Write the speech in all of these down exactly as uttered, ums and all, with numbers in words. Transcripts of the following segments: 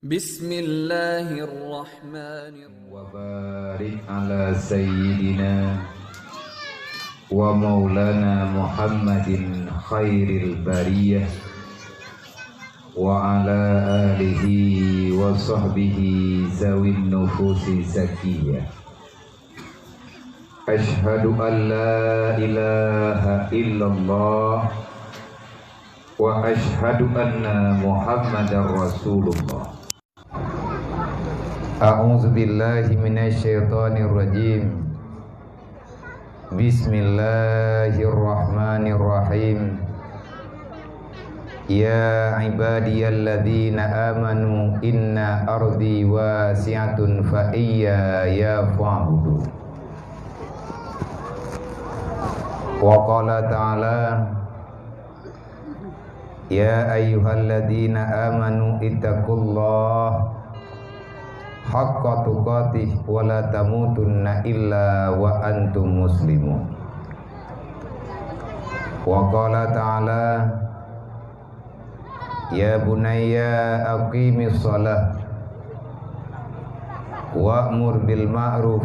Bismillahirrahmanirrahim. Wa barik ala sayyidina wa maulana Muhammadin khairil bariyah wa ala alihi wa sahbihi zawin nufusi zakiyah. Asyhadu an la ilaha illallah wa asyhadu anna Muhammadar Rasulullah. A'udzu billahi minasy syaithanir rajim. Bismillahirrahmanirrahim. Ya ibadiyalladzina amanu inna ardi wasi'atun fa iyaya fa'budu. Wa qala ta'ala, ya ayyuhalladzina amanu ittaqullaha haqqa tuqatih wa la tamutunna illa wa antum muslimun. Wa qala ta'ala, ya bunayya aqimis shalah wa'mur bil ma'ruf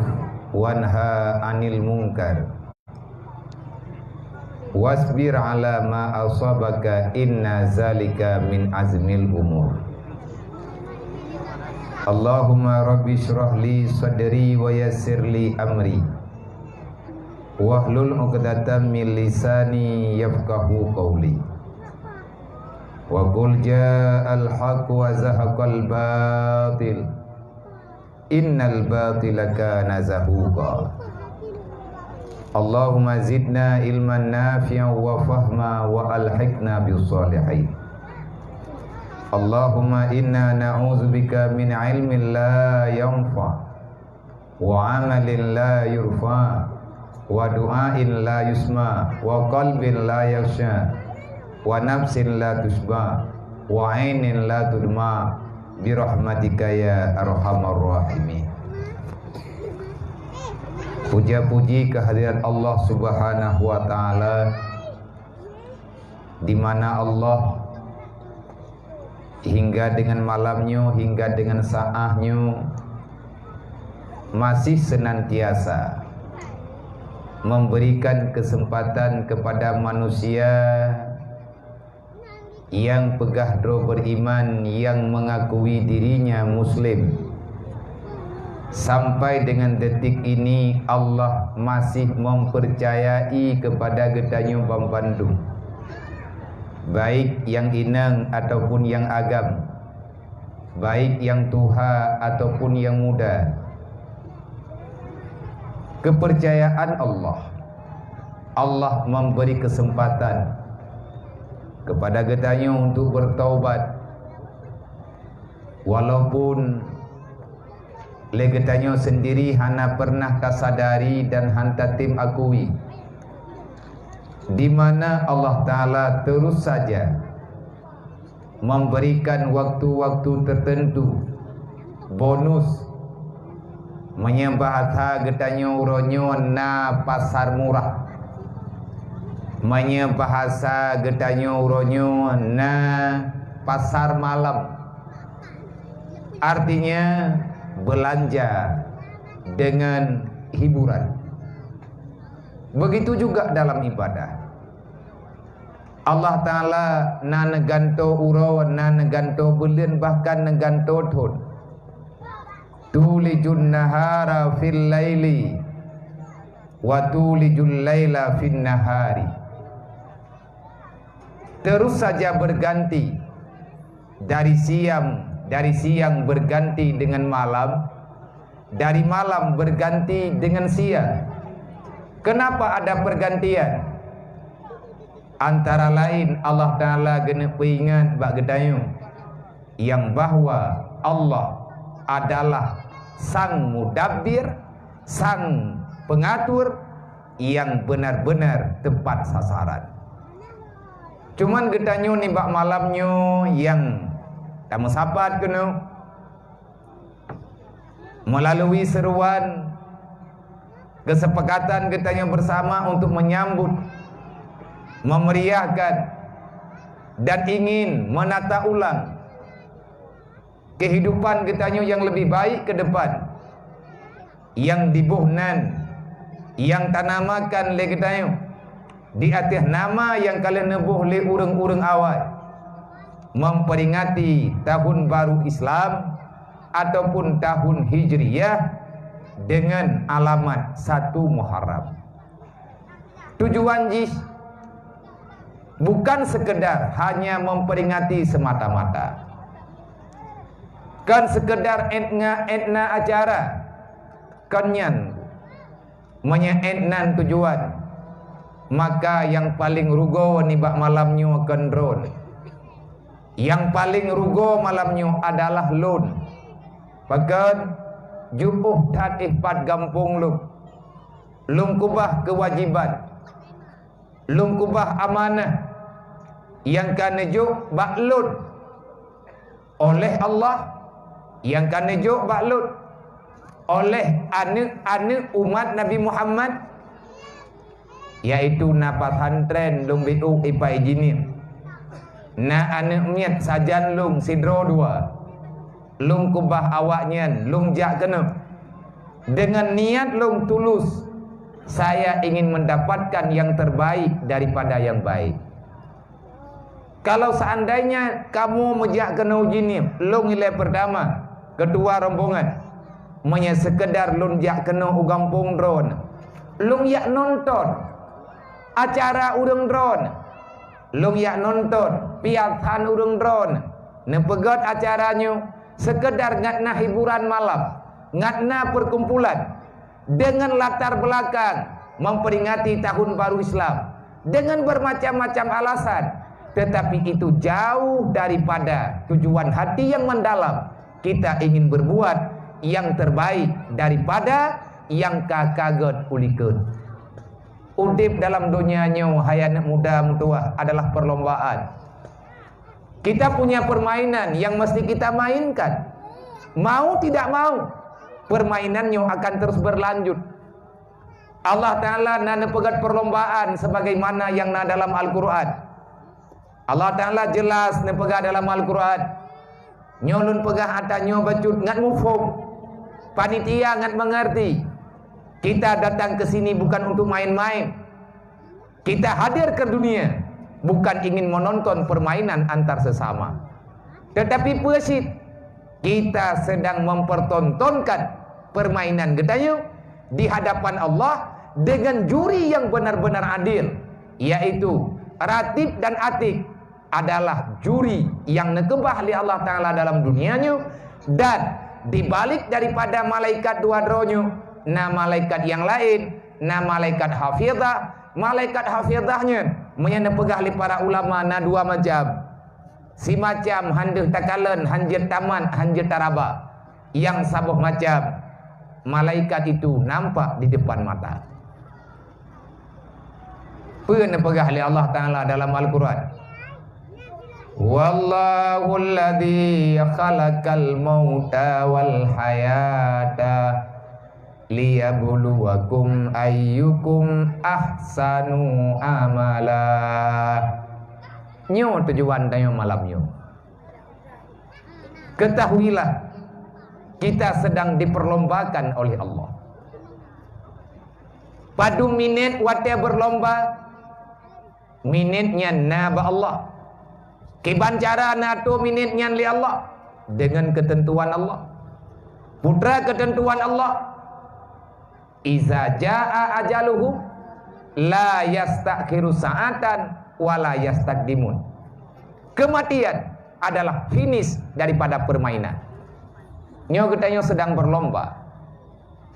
wanha 'anil munkar wasbir 'ala ma asabaka inna zalika min azmil umur. Allahumma rabbi shrah li sadri wa yassir li amri wahlul 'uqdatam min lisani yafqahu qawli. Wa qul ja'al haqq wa zahaqal batil innal batila kana zahuqa. Allahumma zidna ilman nafi'an wa fahma wa alhiqna bis shalihin. Allahumma inna na'udzubika min ilmin la yanfa' wa amalin la yurfa', wa du'ain la yusma', wa qalbin la yakhsya', wa nafsin la tasyba', wa 'ainin la tadma', bi rahmatika ya arhamar rahimin. Puja-puji kehadirat Allah Subhanahu wa Ta'ala, di mana Allah hingga dengan malam nyoe, hingga dengan saat nyoe, masih senantiasa memberikan kesempatan kepada manusia yang peugah droe beriman, yang mengakui dirinya muslim. Sampai dengan detik ini, Allah masih mempercayai kepada geutanyoe banmandum, baik nyang inong ataupun nyang agam, baik nyang tuha ataupun nyang muda. Kepercayaan Allah, Allah memberi kesempatan kepada geutanyoe untuk bertaubat, walaupun lé geutanyoe sendiri hana pernah tasadari dan hana tatem akui, di mana Allah Ta'ala terus saja memberikan waktu-waktu tertentu, bonus. Meunyoe bahasa geutanyoe uroe nyoe na pasar murah. Meunyoe bahasa geutanyoe uroe nyoe na pasar malam. Artinya, belanja dengan hiburan. Begitu juga dalam ibadah. Allah Ta'ala na neugantoe uroe, na neugantoe buleuen, bahkan neugantoe thon. Tulijun nahara fil laili, wa tulijul laila fin nahari. Terus saja berganti dari siang, dari siang berganti dengan malam, dari malam berganti dengan siang. Kenapa ada pergantian? Antara lain Allah Ta'ala geuneuk peuingat bak geutanyoe yang bahwa Allah adalah Sang Mudabbir, Sang Pengatur yang benar-benar tepat sasaran. Cuman geutanyoe nibak malam nyoe nyang tameusapat keunoe melalui seruan kesepakatan geutanyoe bersama untuk menyambut, memeriahkan, dan ingin menata ulang Kehidupan geutanyoe nyang leubeh baik ke depan, nyang diboh nan, nyang tanamakan lé geutanyoe di ateueh nama nyang ka lheueh neuboh lé ureuëng-ureuëng awai, memperingati tahun baru Islam ataupun tahun Hijriyah dengan alamat satu Muharram. Tujuan jih bukan sekedar hanya memperingati semata-mata. Kon sekedar etna, etna acara. Kon nyan, meunyoe nan tujuan, maka nyang paleng rugoe nibak malam nyoe kon droeneuh. Nyang paleng rugoe malam nyoe adalah lôn. Pakon? Jiôh that éh pat gampông lôn. Lôn keubah keuwajéban. Lôn keubah amanah nyang ka neujok bak lôn oleh Allah, nyang ka neujok bak lôn oleh aneuëk-aneuëk umat Nabi Muhammad, yaitu na pesantren lôn biôh ipai jinih. Na aneuëk miet sajan lôn sidroe dua. Lôn keubah awaknyan, lôn jak keunoe. Dengan niat lôn tulus, saya ingin mendapatkan yang terbaik daripada yang baik. Kalau seandainya kamoe meujak keunoe jinih, lôn ilée pertama, ketua rombongan, meunyoe sekedar lôn jak keunoe u gampông droeneuh, lôn jak nonton acara ureuëng droeneuh, lôn jak nonton piasan ureuëng droeneuh, neupeugét acara nyoe sekedar ngat na hiburan malam, ngat na perkumpulan, dengan latar belakang memperingati tahun baru Islam dengan bermacam-macam alasan, tetapi itu jauh daripada tujuan hati yang mendalam. Kita ingin berbuat yang terbaik daripada nyang ka kagét ulikon. Udeb dalam donya nyoe, hai aneuëk muda meutuwah, adalah perlombaan. Kita punya permainan yang mesti kita mainkan. Mau tidak mau, permainan nyoe akan terus berlanjut. Allah Ta'ala na neupeugét perlombaan sebagaimana nyang na dalam Al-Quran. Allah Ta'ala jelas neupeugah dalam Al-Quran. Nyoe lôn peugah ata nyoe bacut ngat muphom. Panitia ngat mengerti. Kita datang ke sini bukan untuk main-main. Kita hadir ke dunia bukan ingin menonton permainan antar sesama. Tetapi peue cit, kita sedang mempertontonkan permainan geutanyoe di hadapan Allah dengan juri yang benar-benar adil, yaitu Ratib dan Atid adalah juri nyang neukeubah lé Allah Ta'ala dalam dunia nyoe, dan di balik daripada malaikat dua droe nyoe, na malaikat nyang laén, na malaikat hafizah. Malaikat hafizah nyan, meunyoe neupeugah lé para ulama, na dua macam. Simacam han deuh takalon, han jeuet tamat, han jeuet taraba. Nyang saboh macam, malaikat itu nampak di depan mata. Peue neupeugah lé Allah Ta'ala dalam Al-Quran? "Wallahul ladzi khalaqal mauta wal hayata liyabluwakum ayyukum ahsanu amala." Nyoe tujuan tanyoe malam nyoe. Ketahuilah, kita sedang diperlombakan oleh Allah. Padum minét watée berlomba, minét nyan na bak Allah. Kiban cara na tô minét nyan lé Allah? Dengan ketentuan Allah. Putra ketentuan Allah. "Iza jaa ajaluhum la yastakhiru sa'atan wa la yastaqdimun." Kematian adalah finish daripada permainan. Nyoe geutanyoe sedang berlomba.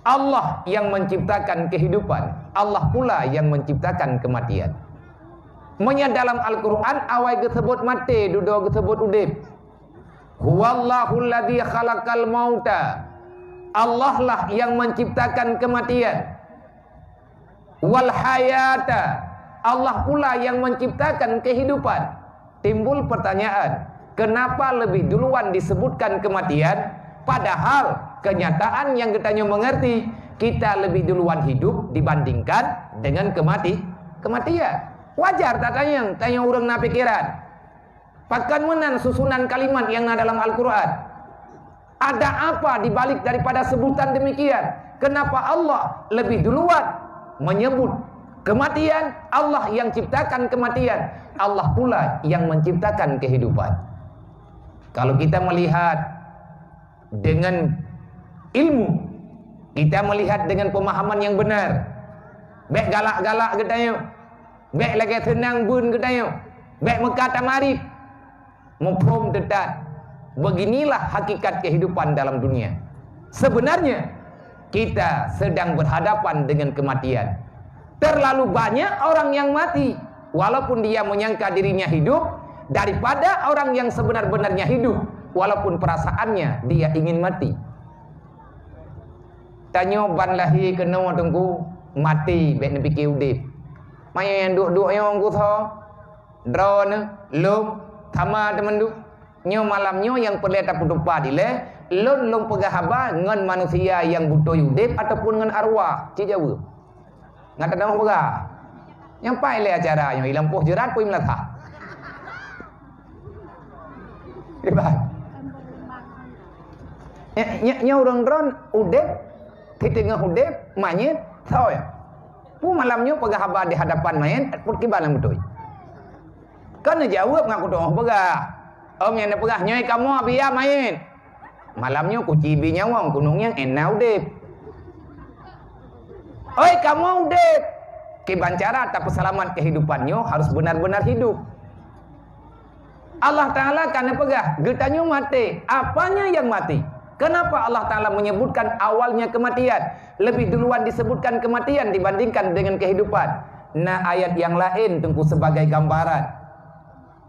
Allah yang menciptakan kehidupan, Allah pula yang menciptakan kematian. Meunyoe dalam Al-Quran awai geuseubut maté, dudoe geuseubut udeb. "Huwallahul ladzi khalaqal mauta." Allah lah yang menciptakan kematian. "Wal hayata." Allah pula yang menciptakan kehidupan. Timbul pertanyaan, kenapa lebih duluan disebutkan kematian, padahal kenyataan yang geutanyoe mengerti, kita lebih duluan hidup dibandingkan dengan kemati-, kematian. Wajar tatanyong, tanyoe ureuëng na pikiran. Pakon meunan susunan kalimat nyang na dalam Al-Quran? Ada apa di balik daripada sebutan demikian? Kenapa Allah lebih duluan menyebut kematian? Allah yang ciptakan kematian, Allah pula yang menciptakan kehidupan. Kalau kita melihat dengan ilmu, kita melihat dengan pemahaman yang benar, bék galak-galak geutanyoe, bék lagée seunang beun geutanyoe, bék meuka tamarit. Muphom teutat, beginilah hakikat kehidupan dalam dunia. Sebenarnya, kita sedang berhadapan dengan kematian. Terlalu banyak orang yang mati, walaupun dia menyangka dirinya hidup, daripada orang yang sebenar-benarnya hidup, walaupun perasaannya dia ingin mati. Tanyoe ban lahé keunoe Teungku, maté bék neupike udeb. Manyang nyang duek-duek nyoe Teungku soe? Droeneuh, lôn, sama teumandum. Nyoe malam nyoe nyang peureulée tapeutupat ilée, lôn lôn peugah haba ngon manusia nyang beutôi udeb ataupun ngon arwah? Cit jaweueb. Ngat tadong peugah. Nyang pai lé acara nyoe, ilang poh jeurat pun meulathah. Iban. Nya, nya, nya ureuëng droen udeb, siteungoh udeb, manyét, soe. Peue malam nyoe peugah haba di hadapan manyét, peuet kiban nyang beutôi. Kan neujaweueb ngat kutoh peugah. Ôm nyang neupeugah, "Nyoe kamoe biya manyét." Malam nyoe kuci bi nyawöng, kunong nyang ena udeb. Oi, kamoe udeb! Kiban cara tapeuseulamat kehidupan nyoe harus benar-benar hidup. Allah Ta'ala ka neupeugah, geutanyoe maté. Apanya yang mati? Kenapa Allah Ta'ala menyebutkan awalnya kematian? Lebih duluan disebutkan kematian dibandingkan dengan kehidupan. Na ayat yang lain Teungku sebagai gambaran.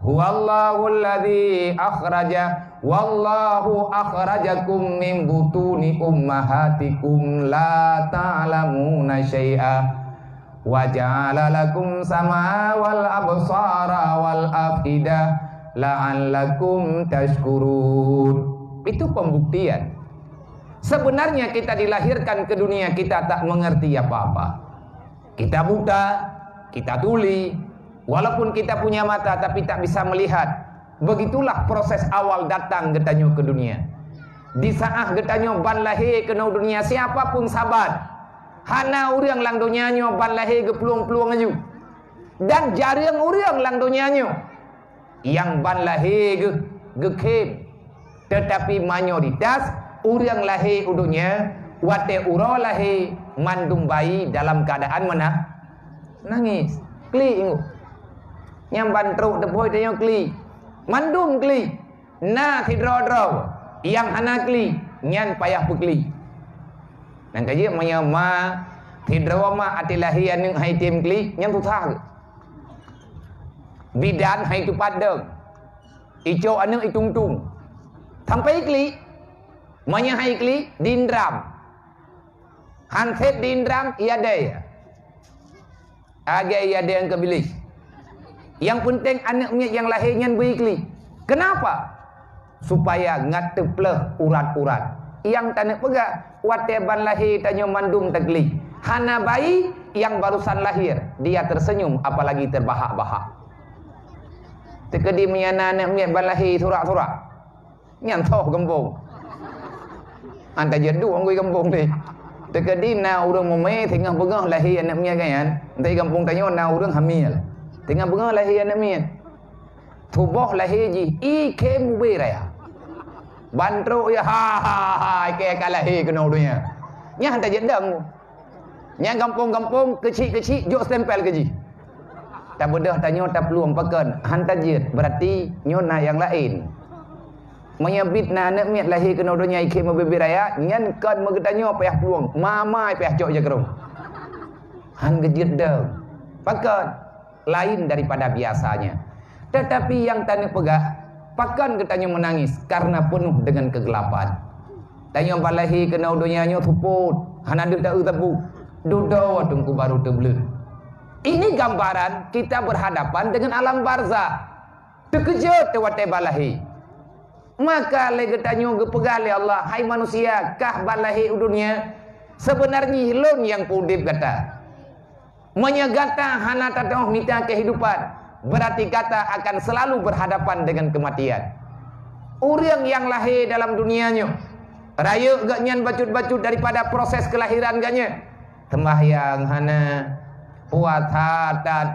Huwallahul ladzi akhraja, wallahu akhrajakum min butuni ummahatikum la ta'lamuna syai'a, wa ja'ala lakum sam'a wal absara wal af'ida la'allakum tashkurun. Itu pembuktian. Sebenarnya kita dilahirkan ke dunia, kita tak mengerti apa-apa. Kita buta, kita tuli, walaupun kita punya mata tapi tak bisa melihat. Begitulah proses awal datang geutanyoe ke dunia. Di saat geutanyoe ban lahé keunoe dunia, siapa pun saban. Hana ureuëng lam donya nyoe ban lahé geuplueng-plueng laju. Dan jareueng ureuëng lam donya nyoe nyang ban lahé geuh, geukhém. Teutapi mayoritas ureuëng lahé u donya, watée uroe lahé, mandum bayi dalam keuadaan meuna-, nangis. Klik ingguk. Nyang ban trok teuphôi tanyoe klik. Mandum klik. Na sidroe-droe nyang hana klik, nyan payah peuklik. Nyang ka jeuet meunyoe ma, sidroe ma até lahé aneuëk hai tem klik, nyan susah. Bidan hai tupat dong. Icok aneuëk itung-tung. Sampai iklik. Meunyoe hai iklik, diindram. Han sép diindram, iya dai. Agak iya dai angka bilis. Yang penting aneuëk miet nyang lahé nyan beu iklik. Kenapa? Supaya ngat teupleuh urat-urat. Nyang taneuk peugah, watée ban lahé tanyoe mandum taklik. Hana bayi yang barusan lahir, dia tersenyum apalagi terbahak-bahak. Teukeudi meunyoe na aneuëk miet ban lahé surak-surak. Nyan soh gampông. Anta jeuet duek anggui gampông teh. Teukeudi na ureuëng mumé singoh beungoh lahé aneuëk miet geuh nyan. Anta gampông tanyoe na ureuëng hamil. Singoh beungoh lahé aneuëk miet. Tuboh lahé jih, i khem ubé raya. Ban trok ya, ha, ha, ha, i khem ka lahé keunoe donya. Nyan anta jeuet dong. Nyang gampông-gampông, keuchik-keuchik, jok stempel keu jih. Tabeudôh tanyoe taplueng pakon, han tajeuet, berarti nyoe na nyang laén. Meunyoe bit na aneuëk miet lahé keunoe donya i khem ubé-bé raya, nyan kon meugeutanyoe payah plueng, mama payah cok jakrong. Han geujeuet dong. Pakon? Lain daripada biasanya. Tetapi nyang taneuk peugah, pakon geutanyoe meunangis karena penuh dengan kegelapan? Tanyoe ban lahé keunoe donya nyoe seupôt, hana deuh taeu sapeue. Dudoe teungku baru teubleuet. Ini gambaran kita berhadapan dengan alam barzakh. Teukeujot watée ban lahé. Maka lé geutanyoe geupeugah lé Allah, "Hai manusia, kah ban lahé u donya, seubeunarnya lôn nyang peuudeb gata." Meunyoe gata hana tatoh mita keuhidupan, beurati gata akan seulalu beurhadapan deungon keumatian. Ureuëng nyang lahé dalam dunia nyoe, Rayeuk geuh nyan bacut-bacut daripada proses kelahiran geuh nyan. Sembahyang hana, puasa that,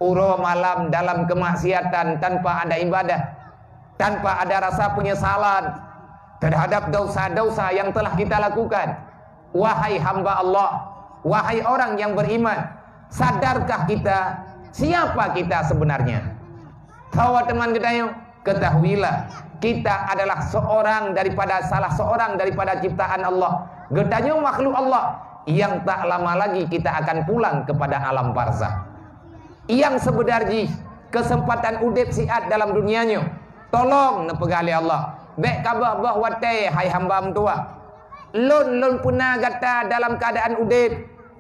uroe malam dalam kemaksiatan tanpa ada ibadah, tanpa ada rasa penyesalan terhadap dosa-dosa yang telah kita lakukan. Wahai hamba Allah, wahai orang yang beriman, sadarkah kita siapa kita sebenarnya? Bahwa teman geutanyoe, ketahuilah, kita adalah seorang daripada, salah seorang daripada ciptaan Allah. Geutanyoe makhluk Allah yang tak lama lagi kita akan pulang kepada alam barzakh. Nyang seubeunar jih, keuseumpatan udeb siat dalam dunia nyoe, tolong neupeugah lé Allah, bék kabah-bah watée, hai hamba meutuwah. Lôn, lôn peuna gata dalam keuadaan udeb,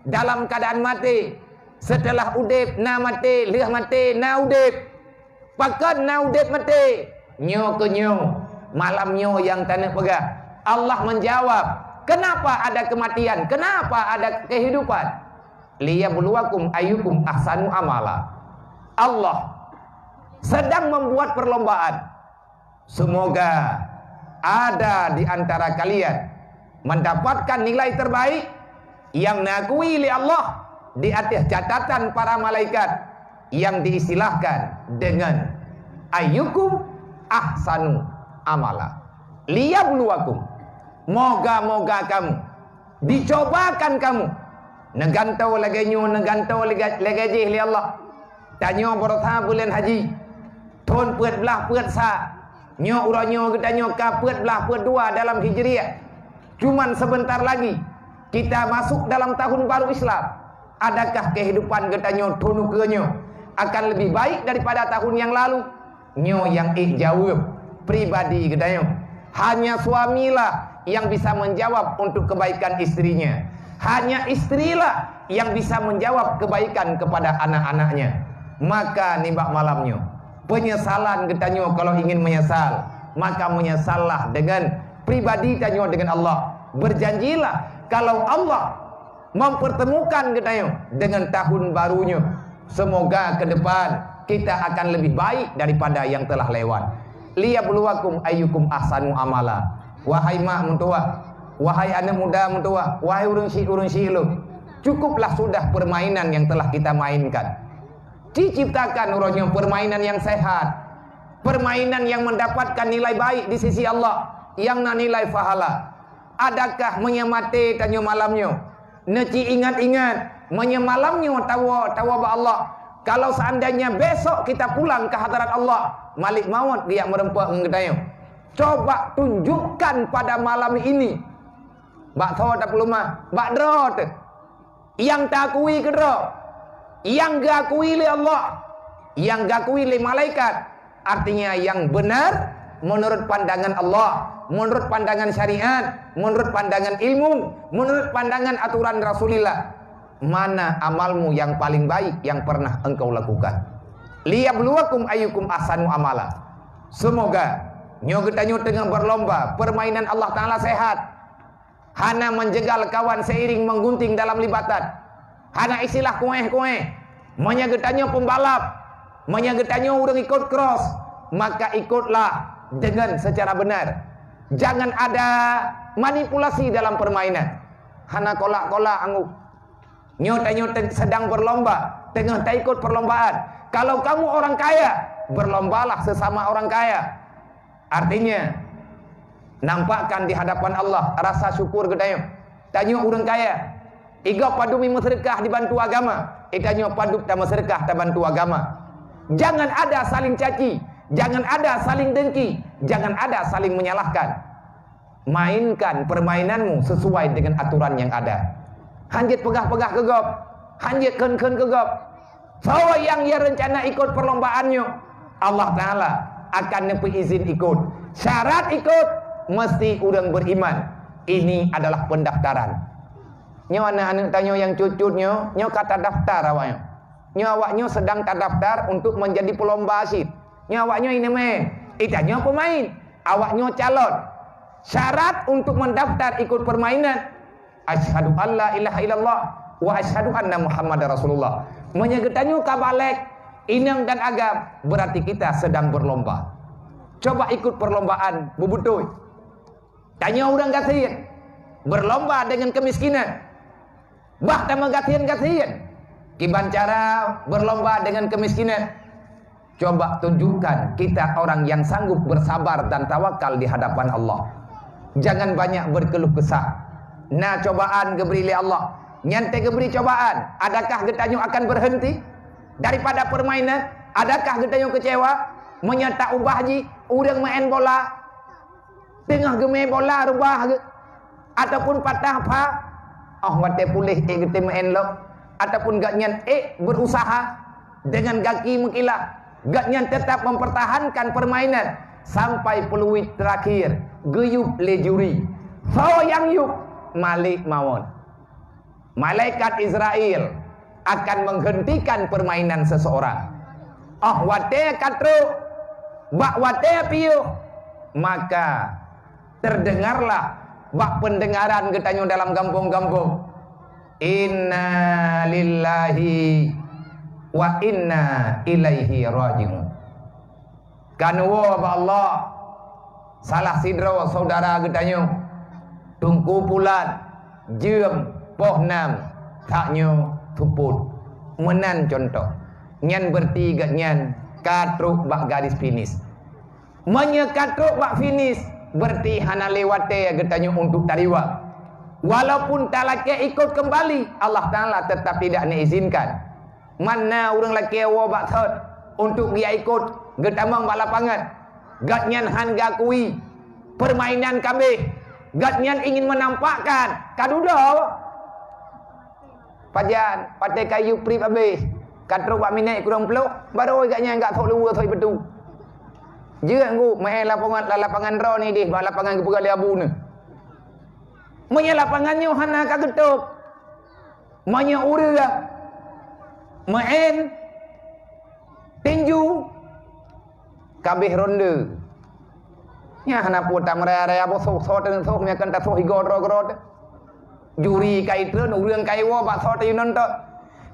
dalam keuadaan maté. Seuteulah udeb na maté, lheueh maté na udeb. Pakon na udeb maté? Nyoe keuh nyoe, malam nyoe nyang taneuk peugah. Allah menjawab, "Kenapa ada kematian? Kenapa ada kehidupan?" "Liyabluwakum ayyukum ahsanu amala." Allah sedang membuat perlombaan. Semoga ada di antara kalian mendapatkan nilai terbaik yang diakui lé Allah di atas catatan para malaikat yang diistilahkan dengan ayyukum ahsanu amala. Liyabluwakum, moga-moga kamu dicobakan kamu. Neugantoe lagée nyoe, neugantoe lagée, lagée jih lé Allah. Tanyoe beurasa buleuen haji, thon peuet blaih peuet sa. Nyoe uroe nyoe geutanyoe ka peuet blaih peuet dua dalam Hijriah. Cuman sebentar lagi kita masuk dalam tahun baru Islam. Adakah kehidupan geutanyoe thon ukeue nyoe akan lebih baik daripada tahun yang lalu? Nyoe nyang ék jaweueb pribadi geutanyoe. Hanya suamilah yang bisa menjawab untuk kebaikan istrinya. Hanya istrilah yang bisa menjawab kebaikan kepada anak-anaknya. Maka nibak malam nyoe, penyesalan geutanyoe kalau ingin menyesal, maka menyesallah dengan pribadi tanyoe dengan Allah. Berjanjilah kalau Allah mempertemukan geutanyoe dengan tahun baru nyoe. Semoga ke depan kita akan lebih baik daripada yang telah lewat. "Liyabluwakum ayyukum ahsanu amala." Wahai mak meutuwah, wahai aneuk muda meutuwah, wahai ureuëng syik-ureuëng syik lôn, cukuplah sudah permainan yang telah kita mainkan. Ciciptakan uroe nyoe permainan yang sehat, permainan yang mendapatkan nilai baik di sisi Allah, yang na nilai pahala. Adakah meunyoe maté tanyoe malam nyoe, neuci ingat-ingat, meunyoe malam nyoe tawoe, tawoe bak Allah, kalau seandainya besok kita pulang ke hadarat Allah, Malik Maut geujak meureumpok ngon geutanyoe. Coba tunjukkan pada malam ini, bak soe tapeuleumah, bak droe teuh. Nyang taakui keudroe, nyang geuakui lé Allah, nyang geuakui lé malaikat, artinya nyang benar menurut pandangan Allah, menurut pandangan syariat, menurut pandangan ilmu, menurut pandangan aturan Rasulullah. Mana amalmu yang paling baik yang pernah engkau lakukan? "Liyabluwakum ayyukum ahsanu amala." Semoga nyoe geutanyoe teungoh berlomba, permainan Allah Taala sehat. Hana menjegal kawan seiring menggunting dalam libatan. Hana istilah kuéh-kuéh. Meunyoe geutanyoe pembalap, meunyoe geutanyoe ureuëng ikot cross, maka ikotlah dengan secara benar. Jangan ada manipulasi dalam permainan. Hana kolak-kolak anggô. Nyoe tanyoe te-, sedang berlomba, teungoh taikot perlombaan. Kalau kamu orang kaya, berlombalah sesama orang kaya. Artinya, nampakkan di hadapan Allah rasa syukur geutanyoe. Tanyoe ureuëng kaya, igob padub meuseudeukah dibantu agama, eh, tanyoe padub tameuseudeukah tabantu agama. Jangan ada saling caci, jangan ada saling dengki, jangan ada saling menyalahkan. Mainkan permainanmu sesuai dengan aturan yang ada. Hanjeuet peugah-peugah keu gob, hanjeuet kheun-kheun keu gob. Soe nyang ya rencana ikot perlombaan nyoe, Allah Taala akan neupeuizin ikot. Syarat ikot, mesti ureuëng beriman. Ini adalah pendaftaran. Nyoe aneuk-aneuk tanyoe nyang cut-cut nyoe, nyoe ka tadaftar awaknyoe. Nyoe awaknyoe sedang tadaftar untuk menjadi pelomba cit. Nyoe awaknyoe ineuk main. Itanyoe pemain. Awaknyoe calon. Syarat untuk mendaftar ikut permainan, "Asyhadu an la ilaha illallah wa asyhadu anna Muhammadar Rasulullah." Meunyoe geutanyoe ka balek, inong dan agam, berarti kita sedang berlomba. Coba ikut perlombaan, beubeutôi. Tanyoe ureuëng gasien, berlomba dengan kemiskinan. Bah tameugasien-gasien. Kiban cara berlomba dengan kemiskinan. Coba tunjukkan kita orang yang sanggup bersabar dan tawakal di hadapan Allah. Jangan banyak berkeluh kesah. Na cobaan geubri lé Allah. Nyan teuh geubri cobaan. Adakah geutanyoe akan berhenti daripada permainan? Adakah geutanyoe kecewa? Meunyoe taubah jih, ureuëng main bola, teungoh geumé bola rubah geuh, ataupun patah pha, oh watée puléh ék geuteumeu'en lom, ataupun gobnyan ék berusaha dengan gaki meukilah, gobnyan tetap mempertahankan permainan sampai peuluit terakhir geuyub lé juri. Soe nyang yub? Malik mawöt. Malaikat Israel akan menghentikan permainan seseorang. Oh watée ka trok, bak watée piôh, maka terdengarlah bak pendengaran geutanyoe dalam gampông-gampông, "Inna lillahi wa inna ilaihi raji'un." Ka neuwoe bak Allah salah sidroe syedara geutanyoe, Teungku Pulan, jeuem poh nam, that nyoe seupôt. Meunan cuntoh. Nyan beureuti gobnyan ka trok bak garis finish. Meunyoe ka trok bak finish, beureuti hana lé watée geutanyoe untuk tariwang. Walaupun talakée ikot keumbali, Allah Taala teutap tidak neuizinkan. Man na ureuëng lakée woe bak thot untuk geujak ikot geutamong bak lapangan. Gobnyan hán geuakui permainan ka abéh. Gobnyan ingin menampakkan ka dudoe. Pajan, watée ka yub prib abéh, ka trok bak minét kureueng ploh, barô gobnyan gak thok luweue thok ipetu. Jeuet ngu meu'en lapangan, lapangan droeneuh ideh bak lapangan geupeugah lé abu neuh. Meunyoe lapangan nyoe hana ka geutôb, meunyoe ureuëng meu'en tinju, ka abéh ronde. Nyan hana peue tameureureu boh soh, soh teuh soh, meunyoe kan tasoh igoe droe-droe teuh. Juri ka itreun, ureuëng ka iwoe bak soh teuh nonton.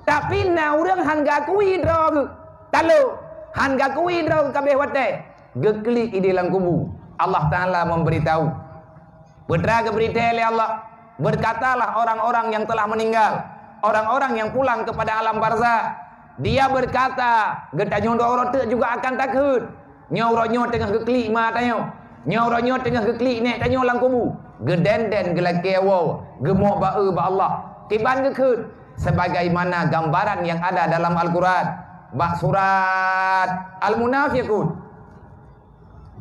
Tapi na ureuëng hán geuakui droe geuh. Talo, hán geuakui droe geuh ka abéh watée. Geuklik ideh lam kubu. Allah Taala memberitahu. Peue teuma geubri tée lé Allah, "Berkatalah orang-orang yang telah meninggal, orang-orang yang pulang kepada alam barzakh." Dia berkata, "Geutanyoe droe-droe teuk juga akan takheun. Nyoe uroe nyoe teungoh geuklik ma tanyoe. Nyoe uroe nyoe teungoh geuklik nék tanyoe lam kubu." Geudendeng geulakée woe, geumok ba-e bak Allah. Kiban geukheun, sebagaimana gambaran yang ada dalam Al-Quran, bak surat Al-Munafiqun.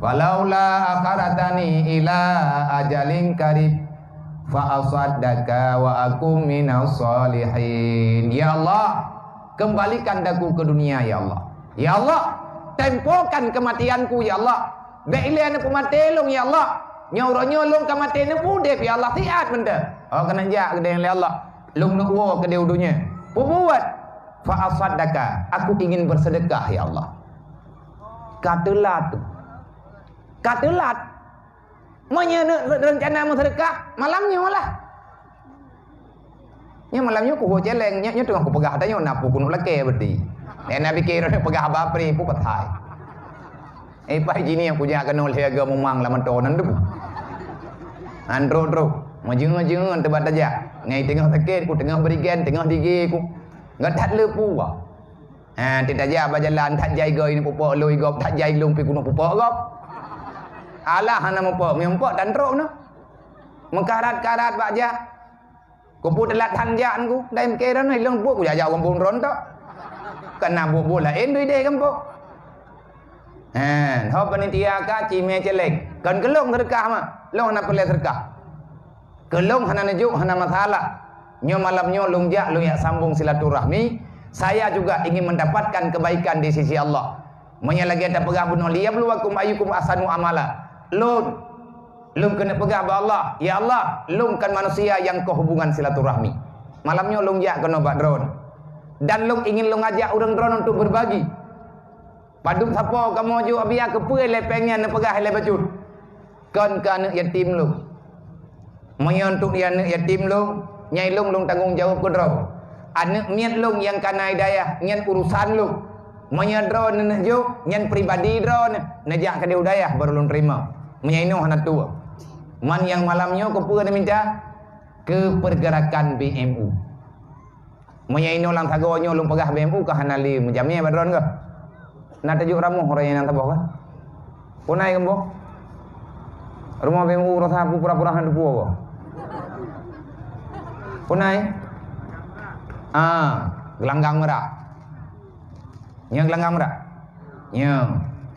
"Falaula akhartani ila ajalin qarib, fa asaddaqa wa akum minas shalihin." Ya Allah, kembalikan daku ke dunia, ya Allah. Ya Allah, tempokan kematianku, ya Allah. Bék ilée neupeumaté lôn, ya Allah. Nyoe uroe nyoe lôn ka maté neupudeb, ya Allah, siat mantong. Oh, keuneuk jak keudeh lé Allah. Lôn neuk woe keudeh u donya. Peubuet. Fa asaddaqa, aku ingin bersedekah, ya Allah. Ka teulat. Ka teulat. Meunyoe neuk rencana meuseudeukah, malam nyoe lah. Nyoe malam nyoe kuhô céléng, nyoe, nyoe teungoh kupeugah tanyoe na peue keuneuk lakée beureuti. Eh, na pike droeneuh peugah haba pri, peue keuthai. Eh, paih jinih kujak keunoe lhée goe mumang lam mantong nan deuh. Andro-dro, meujeuet-jeuet teubat tajak. Ngai teungoh sakét, ku teungoh berigen, teungoh digi ku. Gata le peue. Ha, teutajak bak jalan, that jai goe neupupok lôn gob, that jai lôn pi keuneuk pupok gob. Alah hana mupok, meunyo mupok tan trok na. Meukarat-karat bak jak. Kupu teulat han jak ku, dai meukeran ilong buet ku jak-jak gampông droe tok. Kana buet-buet laén dui deh gampông. Ha, ho panitia ka cimé celeng. Kon keulong seudeukah ma, long hana peureulée seudeukah. Keulong hana neujok, hana masalah. Nyoe malam nyoe lôn jak, lôn jak sambong silaturahmi. Saya juga ingin mendapatkan kebaikan di sisi Allah. Meunyoe lagée tapeugah bunoe, "Liyabluwakum ayyukum ahsanu amala." Lôn, lôn keuneuk peugah bak Allah, "Ya Allah, lôn kon manusia nyang koh hubungan silaturahmi." Malam nyoe lôn jak keunoe bak droeneuh. Dan lôn ingin lôn ajak ureuëng droeneuh untuk berbagi. Padub sapo kamoe jok biya keupeue lé péng nyan neupeugah lé bacut? Kon keu aneuëk yatim lôn. Meunyoe untuk di aneuëk yatim lôn, nyai lôn lôn tanggong jaweueb keu droe. Aneuëk miet lôn nyang kana i dayah, nyan urusan lôn. Meunyoe droe neuneuk jok, nyan pribadi droe neu-, neujak keudeh u dayah baru lôn teurimong. Meunyoe inoe hana tuwoe. Man nyang malam nyoe keupeue neuminta? Keu pergerakan B M U. Meunyoe inoe lam sagoe nyoe lôn peugah B M U ka hana lé meujamé bak droen kah? Na tajok ramoh uroe nyan saboh kah? Punai keumbok? Rumoh B M U rasa pura-pura hana teupeu kah? Punai? Ah, gelanggang meurah. Nyoe gelanggang meurah. Nyoe.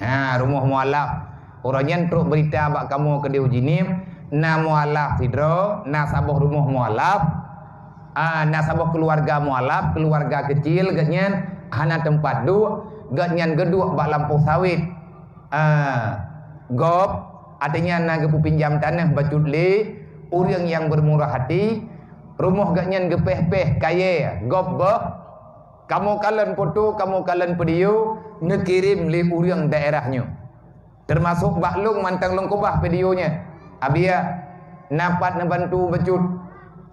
Ha, rumoh mualaf. Uroe nyan trok beurita bak kamoe keudeh u Jeunieb, na mualaf sidroe, na saboh rumoh mualaf, ah, na saboh keuluwarga mualaf, keuluwarga keucil geuhnyan hana teumpat duek, geuhnyan geuduek bak lampôh sawét. Ah, gob, artinya na geupeupinjam taneuh bacut lé ureuëng nyang beurmurah hati, rumoh geuhnyan geupéh-péh kayée gob boh, kamoe kalon foto, kamoe kalon video neukirém lé ureuëng daerah nyoe. Teumasok bak lôn mantong lôn keubah video nyan. Abiya, na pat neubantu bacut.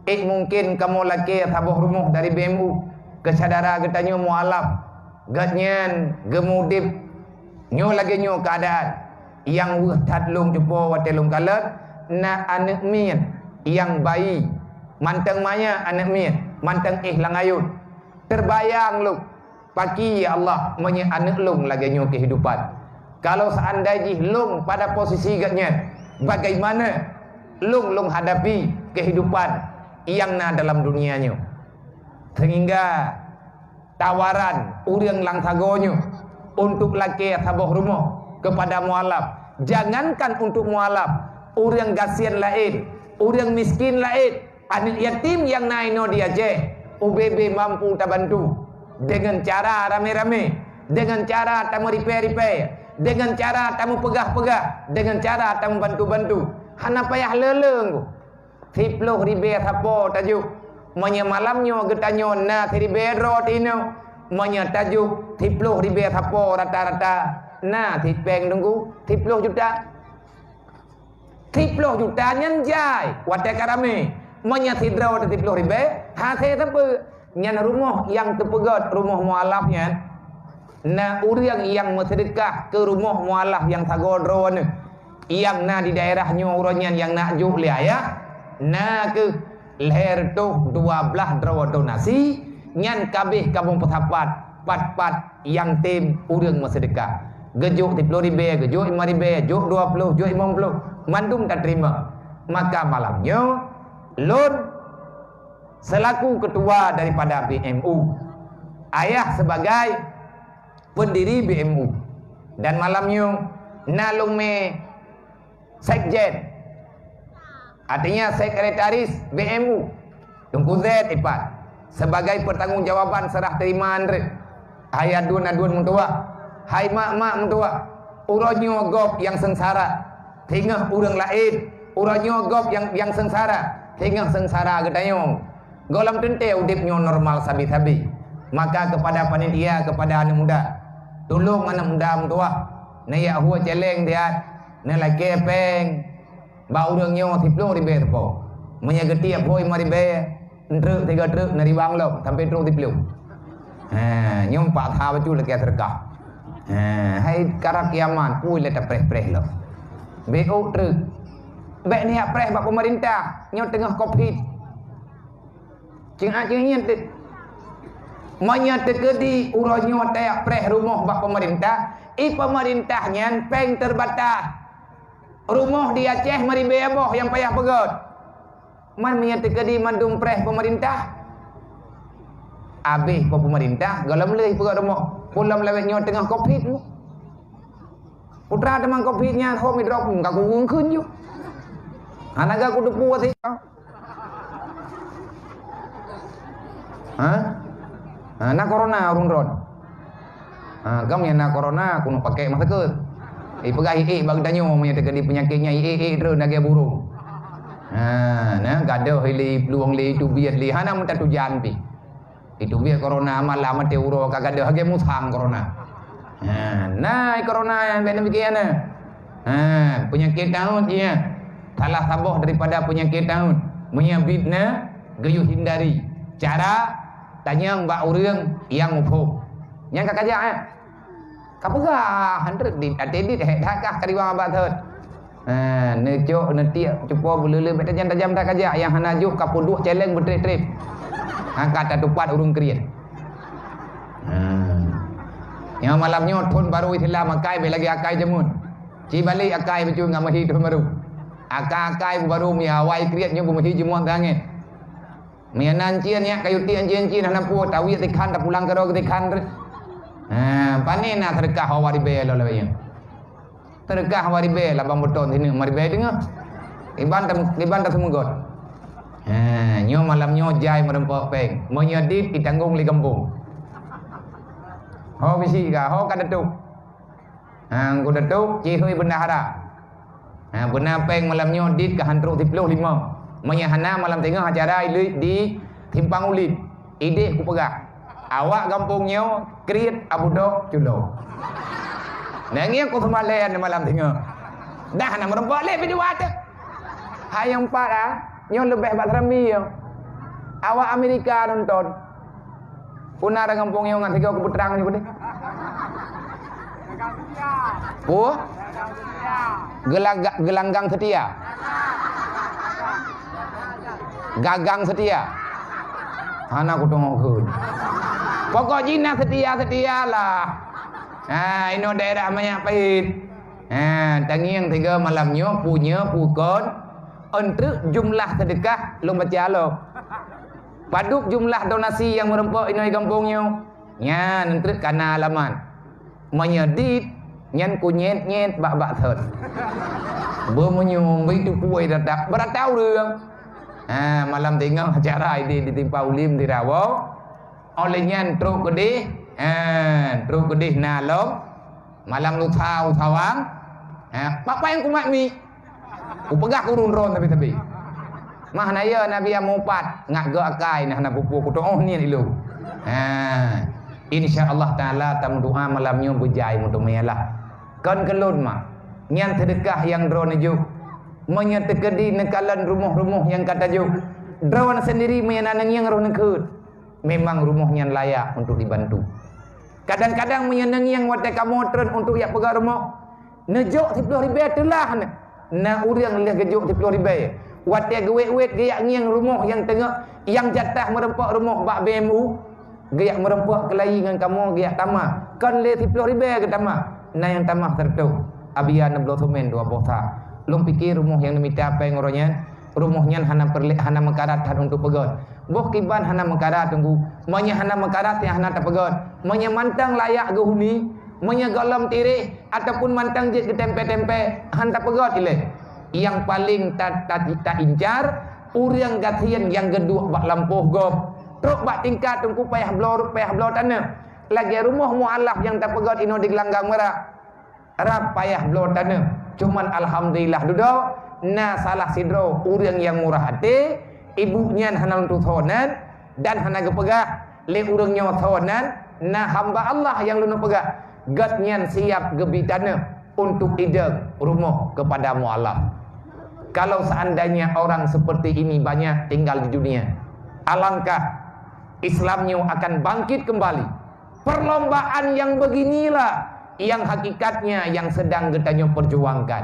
Ék mungken kamoe lakée saboh rumoh dari B M U keu syedara geutanyoe mualaf. Geuhnyan geumudim nyoe lagée nyoe keuadaan. Nyang weueh that lôn cupo watée lôn kalon, na aneuëk miet nyang bayi, mantong manyang aneuëk miet, mantong éh lam ayôn. Teubayang lôn, paki ya Allah, meunyoe aneuëk lôn lagée nyoe keuhidupan. Kalau seandai jih lôn pada posisi geuhnyan, bagaimana lôn lôn hadapi keuhidupan nyang na dalam dunia nyoe? Sehingga tawaran ureuëng lam sagoe nyoe untuk lakée saboh rumoh keupada mualaf. Jangankan untuk mualaf, ureuëng gasien laén, ureuëng miskin laén, aneuëk yatim nyang na inoe di Aceh, ubé-bé mampu tabantu deungon cara ramé-ramé, deungon cara tameuripée-ripée, deungon cara tameupeugah-peugah, deungon cara tameubantu-bantu. Hana payah le-le. Siploh ribée sapo tajok. Meunyoe malam nyoe geutanyoe na siribée droe tinoe, meunyoe tajok siploh ribée sapo rata-rata, na sipéng teungku siploh juta. Siploh juta nyan jai watée ka ramé. Meunyoe sidroe teuh siploh ribée, hase sapeue. Nyan rumoh nyang teupeugét rumoh mualaf nyan, na ureuëng nyang meuseudeukah keu rumoh mualaf nyang sagoe droeneuh, nyang na di daerah nyoe uroe nyan nyang na jok lé ayah, na kheueh lhée reutôh dua blaih droe donasi, nyan ka abéh kamoe peusapat pat-pat nyang tem ureuëng meuseudeukah. Geujok siploh ribée, geujok limong ribée, jok dua ploh, jok limong ploh, mandum tateurimong. Maka malam nyoe, lôn selaku ketua daripada B M U, ayah sebagai pendiri B M U, dan malam nyoe na lôn mé sekjen, artinya sekretaris B M U, Teungku Zaid Ipat, sebagai pertanggungjawaban serah terima Andre. Hai aduen-aduen meutuwah, hai mak-mak meutuwah, uroe nyoe gob nyang seungsara, singoh ureuëng laén, uroe nyoe gob nyang, nyang seungsara, singoh seungsara geutanyoe. Gohlom teuntée udeb nyoe normal sabe-sabe. Maka keupada panitia, keupada aneuëk muda, tulông aneuëk muda meutuwah, neujak hue céléng siat, neulakée péng. Bak ureuëng nyoe siploh ribée teupo. Meunyoe geutiek phôi limong ribée, treuk tiga treuk neuriwang lom sampai trok siploh. Ha, nyoe empat ha bacut lakée seudeukah. Ha, hai karab kiamat, pui lé tapreh-preh lom. Bék ôk treuk. Bék neujak preh bak peumeurintah, nyoe teungoh covid. Cing-a cing nyan teuh. Meunyoe teukeudi uroe nyoe tajak preh rumoh bak peumeurintah, i peumeurintah nyan péng teubatas. Rumoh di Aceh meuribée boh nyang payah peugét. Man meunyoe teukeudi mandum preh peumeurintah, abéh po peumeurintah gohlom lé peugét rumoh. Pulom lawét nyoe teungoh covid. Putra teuma covid nyan hom idrop ka kuweueng kheun ju. Hana ga kuteupeu wasiet. Ha? Ha, na corona ureuëng droen. Ha, gam nyang na corona keuneuk pakai masker. Ipeugah iék bak geutanyoe meunyoe teukeudi peunyakét nyan iék-ék droen lagée burông. Ha, na gadoh lé plueng lé teubiet lé hana meutatujan pih. Itu biet corona malam maté uroe ka gadoh lagée musang corona. Ha, na corona nyang biasa demikian na. Ha, penyakit taun iya. Salah saboh daripada penyakit taun. Meunyoe bit na geuyue hindari. Cara tanyong bak ureuëng nyang muphom. Nyang ka kajak eh. Ka peugah han treuk dit, até dit hek that kah ka riwang abah thot. Ha, neucok, neutiek, cupo beuleuleue, bèk tajam-tajam that kajak, nyang hana jok ka peuduek cèlèng beutrép-trép. Ha, ka tatupat ureueng kriet. Ha. Nyoe malam nyoe thon barô Islam, akai bèk lagèe akai jameun. Ci balek akai bacut ngon meuhi thon barô. Akai-akai barô meuhi awai kriet nyoe beumeuhi jimeuet geuh angèn. Meunyoe na encien nyak kayu tiek encien-encien hana peue, tawiet tikhan, tapulang keudroe tikhan. Ha, pane na seudeukah hawa ribèe lom lagèe nyoe. Seudeukah hawa ribèe laban beuton sineuk maribèe teungoh. Iban tam-, iban taseumeugöt. Ha, nyoe malam nyoe jai meureumpok pèng. Meunyoe dit itanggong lé gampông. Ho bisi ka, ho ka teutôp. Ha, engko teutôp, cihôi bendahara. Ha, beuna pèng malam nyoe dit ka han trôk siplôh limong. Meunyoe hana malam teungoh acara di, di Simpang Ulin. Idéh kupeugah. Awak gampông nyoe kriet Abu Dok Culo. Nangis ku seumalèe malam teungoh. Dah na meureumpok lé video tu. Hai nyang pat ah, nyoe leubeh bak Serambi nyoe. Awak Amerika nonton. Puna ureueng gampông nyoe ngon sigoe keupeutrang nyoe deh. Peue? Geulaga-, geulanggang seutia. Gagang seutia. Hana kuteungoh kheun. Pokok jih na seutia-seutia lah. Ha, inoe daerah Minyak Pahit. Ha, tangieng tiga malam nyoe, punye, pukon, eunteuk jumlah seudeukah lôn baca lom. Padub jumlah donasi nyang meureumpok inoe gampông nyoe? Nyan eunteuk kana alamat. Meunyoe dit, nyan kunyét-nyét bak-bak thon. Beumeunyoe beuiteupuôi tatak, beurata ureueng. Ha, malam teungoh acara idéh di Simpang Ulin di Rawoe. Óh lheueh nyan trok keudéh, ha, trok keudéh na lom. Malam lusa u Sawang. Ha, bak pai nyang kumat mi. Kupeugah ureueng droe sabe-sabe. Mah na ya Nabi nyang mupat, ngat geu akai nah na pupu kutoh niet ilôn. Ha. Insya Allah Taala tameudoa malam nyoe beujai meuteumé lah. Kon keu lôn mah. Nyan seudeukah nyang droeneuh jok. Meunyoe teukeudi neukalon rumoh-rumoh nyang ka tajok, droeneuh sendiri meunyoe na neungieng roh neukheun, memang rumoh nyan layak untuk dibantu. Kadang-kadang meunyoe neungieng watèe kamoe treun untuk jak peugöt rumoh, neujok siplôh ribèe teulah nyan. Na ureueng lheueh geujok siplôh ribèe. Watèe geuwét-wét geujak ngieng rumoh nyang teungoh, nyang jatah meureumpok rumoh bak B M U, geujak meureumpok keulayi ngon kamoe geujak tamah. Kon lé siplôh ribèe geutamah. Na nyang tamah seureutôh. Abia neubloe seumén dua boh sa. Lôn pike rumoh nyang neumita pèng uroe nyan, rumoh nyan hana peureulèe, hana meukarat that untuk peugöt. Boh kiban hana meukarat teungku. Meunyoe hana meukarat, nyan hana tapeugöt. Meunyoe mantong layak geuhuni, meunyoe gohlom tireh, ataupun mantong jeuet geutempé-tempé, han tapeugöt ilèe. Nyang paleng ta-, ta-, taincar, ureueng gasien nyang geuduek bak lampôh gob. Trok bak tingkat teungku payah bloe, payah bloe taneuk. Lagèe rumoh mualaf nyang tapeugöt inoe di Geulanggang Merak. Rab payah bloe taneuk. Cuman alhamdulillah dudoe, na salah sidroe ureueng nyang murah até, ibu nyan hana lôn tusoe nan, dan hana geupeugah lé ureueng nyoe soe nan, na hamba Allah nyang lôn peugah, gobnyan siap geubi taneuk untuk idong rumoh keupada mualaf. Kalau seandainya orang seperti ini banyak tinggal di dunia, alangkah Islam nyoe akan bangkit kembali. Perlombaan nyang beginilah nyang hakikatnya nyang sedang geutanyoe perjuangkan.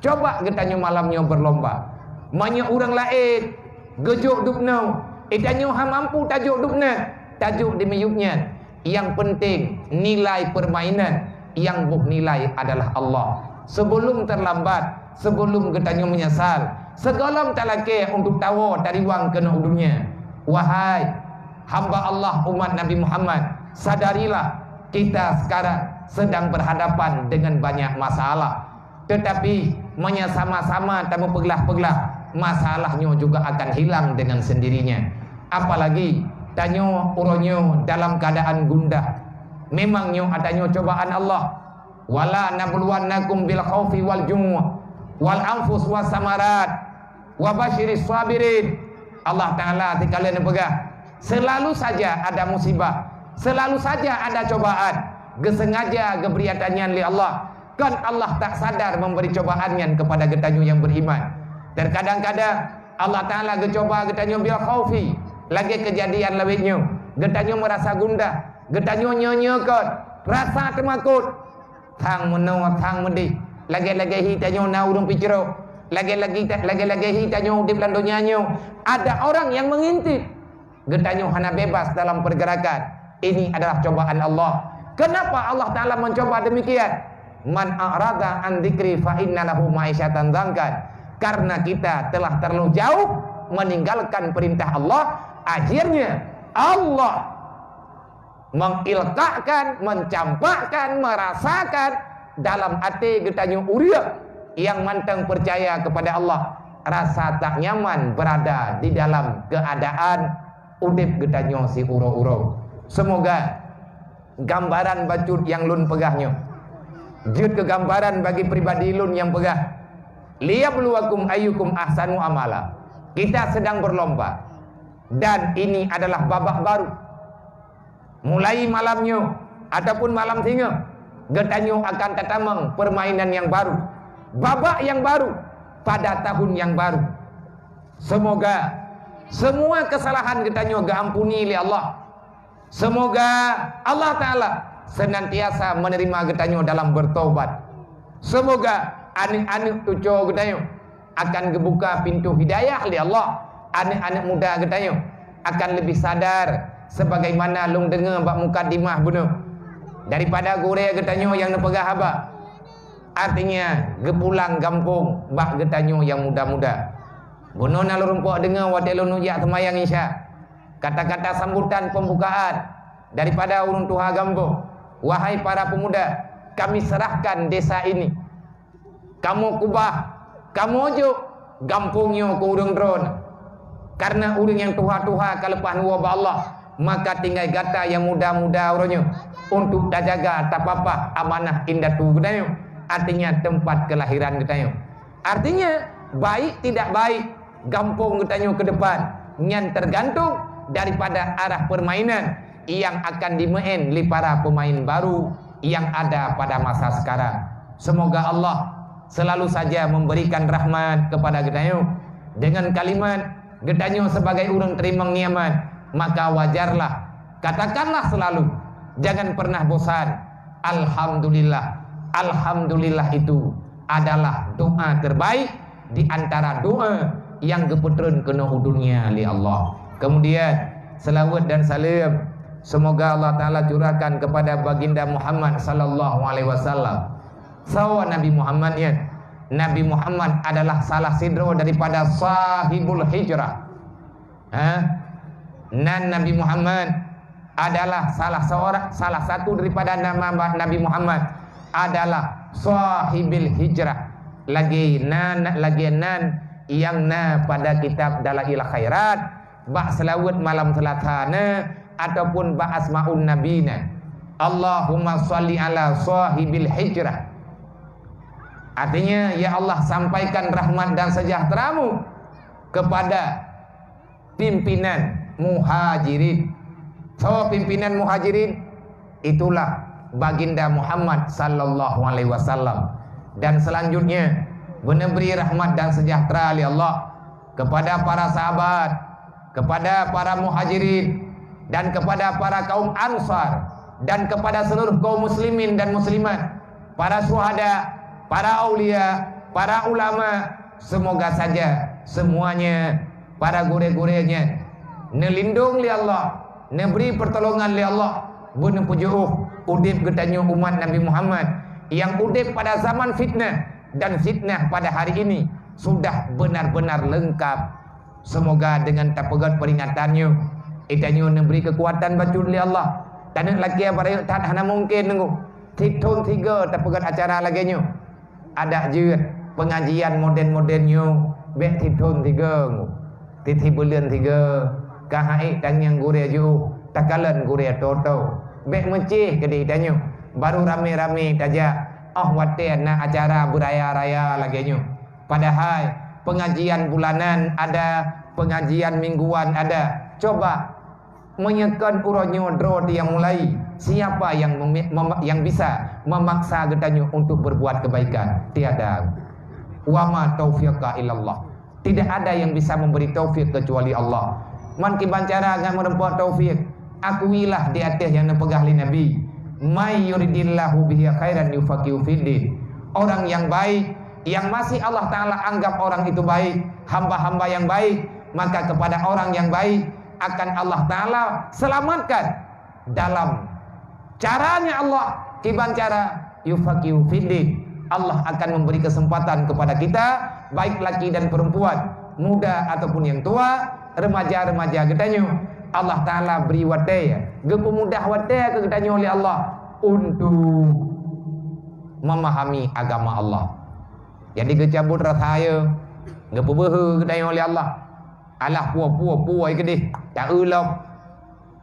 Coba geutanyoe malam nyoe berlomba. Meunyoe ureueng laén geujok dubnoe, eh, tanyoe han mampu tajok dubnoe, tajok di miyueb nyan. Nyang penting nilai permainan, nyang boh nilai adalah Allah. Sebelum terlambat, sebelum geutanyoe menyesal, sigohlom talakèe untuk tawoe tariwang keunoe u dunia. Wahai hamba Allah umat Nabi Muhammad, sadarilah kita sekarang sedang berhadapan dengan banyak masalah. Tetapi, meunyoe sama-sama tameupeuglah-peuglah, masalah nyoe juga akan hilang dengan sendirinya. Apalagi, tanyoe uroe nyoe dalam keadaan gundah. Memang nyoe ata nyoe cobaan Allah. "Wala nabluwannakum bil khaufi wal ju' wal anfus was samarat." Wa basyiris sabirin. Allah Ta'ala sikalon neupeugah, selalu saja ada musibah, selalu saja ada cobaan, geusengaja geubri ata nyan lé Allah. Kon Allah tak sadar memberi cobaan nyan kepada geutanyoe nyang beriman. Terkadang-kadang Allah Ta'ala geucoba geutanyoe bil khaufi, lagèe keujadian lawét nyoe. Geutanyoe meurasa gundah, geutanyoe nyoe-nyoe kon, rasa teumakot. Thang meunoe, thang meudéh. Lagée-lagée hi tanyoe na ureuëng picro. Lagée-lagée ta-, lagée-lagée hi tanyoe udeb lam donya nyoe. Ada orang yang mengintip. Geutanyoe hana bebas dalam pergerakan. Ini adalah cobaan Allah. Kenapa Allah Ta'ala mencoba demikian? "Man a'rada an dzikri fa inna lahu ma'isyatan dzankan." Karena kita telah terlalu jauh meninggalkan perintah Allah, akhirnya Allah mengilkakkan, mencampakkan, merasakan dalam até geutanyoe ureuëng yang mantong percaya kepada Allah, rasa tak nyaman berada di dalam keadaan udeb geutanyoe siuroe-uroe. Semoga gambaran bacut nyang lôn peugah nyoe jeuet keu gambaran bagi pribadi lôn nyang peugah, "Liyabluwakum ayyukum ahsanu amala." Kita sedang berlomba dan ini adalah babak baru. Mulai malam nyoe ataupun malam singoh, geutanyoe akan tatamong permainan yang baru, babak yang baru pada tahun yang baru. Semoga semua kesalahan geutanyoe geuampuni lé Allah. Semoga Allah Ta'ala senantiasa menerima geutanyoe dalam bertobat. Semoga aneuk-aneuk tuco geutanyoe akan geubuka pintoe hidayah lé Allah. Aneuk-aneuk muda geutanyoe akan leubeh sadar sebagaimana lôn deungoe bak mukadimah bunoe daripada gurée geutanyoe nyang neupeugah haba. Artinya, geupulang gampông bak geutanyoe nyang muda-muda. Bunoe na lôn rumpok deungoe watée lôn jak seumayang Isya. Kata-kata sambutan pembukaan daripada ureuëng tuha gampông, "Wahai para pemuda, kami serahkan desa ini. Kamoe keubah, kamoe jok gampông nyoe keu ureuëng droe. Karena ureuëng nyang tuha-tuha ka leupah neuwoe bak Allah, maka tinggai gata nyang muda-muda uroe nyoe untuk tajaga, tapapah amanah indatu geutanyoe, artinya tempat kelahiran geutanyoe." Artinya, baik tidak baik gampông geutanyoe ke depan, nyan tergantung daripada arah permainan yang akan dimain lé para pemain baru yang ada pada masa sekarang. Semoga Allah selalu saja memberikan rahmat kepada geutanyoe dengan kalimat geutanyoe sebagai ureuëng teurimong nikmat, maka wajarlah, katakanlah selalu, jangan pernah bosan, "Alhamdulillah." Alhamdulillah itu adalah doa terbaik di antara doa yang geupeutreun keunoe u dunia lé Allah. Kemudian, selawat dan salam semoga Allah Ta'ala curahkan kepada Baginda Muhammad sallallahu alaihi wasallam. Soe Nabi Muhammad nyan? Nabi Muhammad adalah salah sidroe daripada sahibul hijrah. Ha? Nan Nabi Muhammad adalah salah seorang, salah satu daripada nama Nabi Muhammad adalah sahibil hijrah. Lagi nan, lagi nan yang na pada kitab Dalail Khairat, bak selawat malam Selasa na ataupun bak asmaun Nabi na. Allahumma shalli ala sahibil hijrah. Artinya, ya Allah, sampaikan rahmat dan sejahtera-Mu kepada pimpinan Muhajirin. Soe pimpinan Muhajirin? Itulah Baginda Muhammad sallallahu alaihi wasallam. Dan selanjutnya, beuneubri rahmat dan sejahtera lé Allah kepada para sahabat, kepada para Muhajirin, dan kepada para kaum Ansar, dan kepada seluruh kaum muslimin dan muslimat, para syuhada, para aulia, para ulama, semoga saja semuanya, para gurée-gurée nyan, neulindong lé Allah, neubri pertolongan lé Allah, beuneupujoh udeb geutanyoe umat Nabi Muhammad nyang udeb pada zaman fitnah, dan fitnah pada hari ini sudah benar-benar lengkap. Semoga dengan tapeugét peringatan nyoe, geutanyoe neubri keukuatan bacut lé Allah. Taneuk lakée barayek that hana mungken nunggu. Sithon sigoe tapeugét acara lagée nyoe. Adak jeuet pengajian moden-moden nyoe bék sithon sigoe ngu. Tieb-tieb buleuen sigoe, ka hai tangieng gurée jiôh, takalon gurée toto. Bék meucéh keudeh tanyoe, baru ramé-ramé tajak, óh watée na acara beuraya-raya lagée nyoe. Padahai pengajian bulanan ada, pengajian mingguan ada. Coba, meunyoe kon uroe nyoe droe nyang mulai, siapa yang memi-, mem-, yang bisa memaksa geutanyoe untuk berbuat kebaikan? Tiada. Wa ma taufiqa illallah. Tidak ada yang bisa memberi taufik kecuali Allah. Man kiban cara ngat meureumpok taufik? Akuilah di ateueh nyang neupeugah lé Nabi, "May yuridillahu bihi khairan yufaqihu fiddin." Orang yang baik, yang masih Allah Ta'ala anggap orang itu baik, hamba-hamba yang baik, maka kepada orang yang baik akan Allah Ta'ala selamatkan dalam caranya Allah. Kiban cara? Yufaqihu fiddin. Allah akan memberi kesempatan kepada kita, baik laki dan perempuan, muda ataupun yang tua, remaja-remaja geutanyoe. Allah Ta'ala beri watée, geupeumudah watée keu geutanyoe lé Allah untuk memahami agama Allah. Jadi geucabut rasa, ya, geupeubeuhe geutanyoe lé Allah. Alah, pue-pue-pue keudeh, ta-eu lom.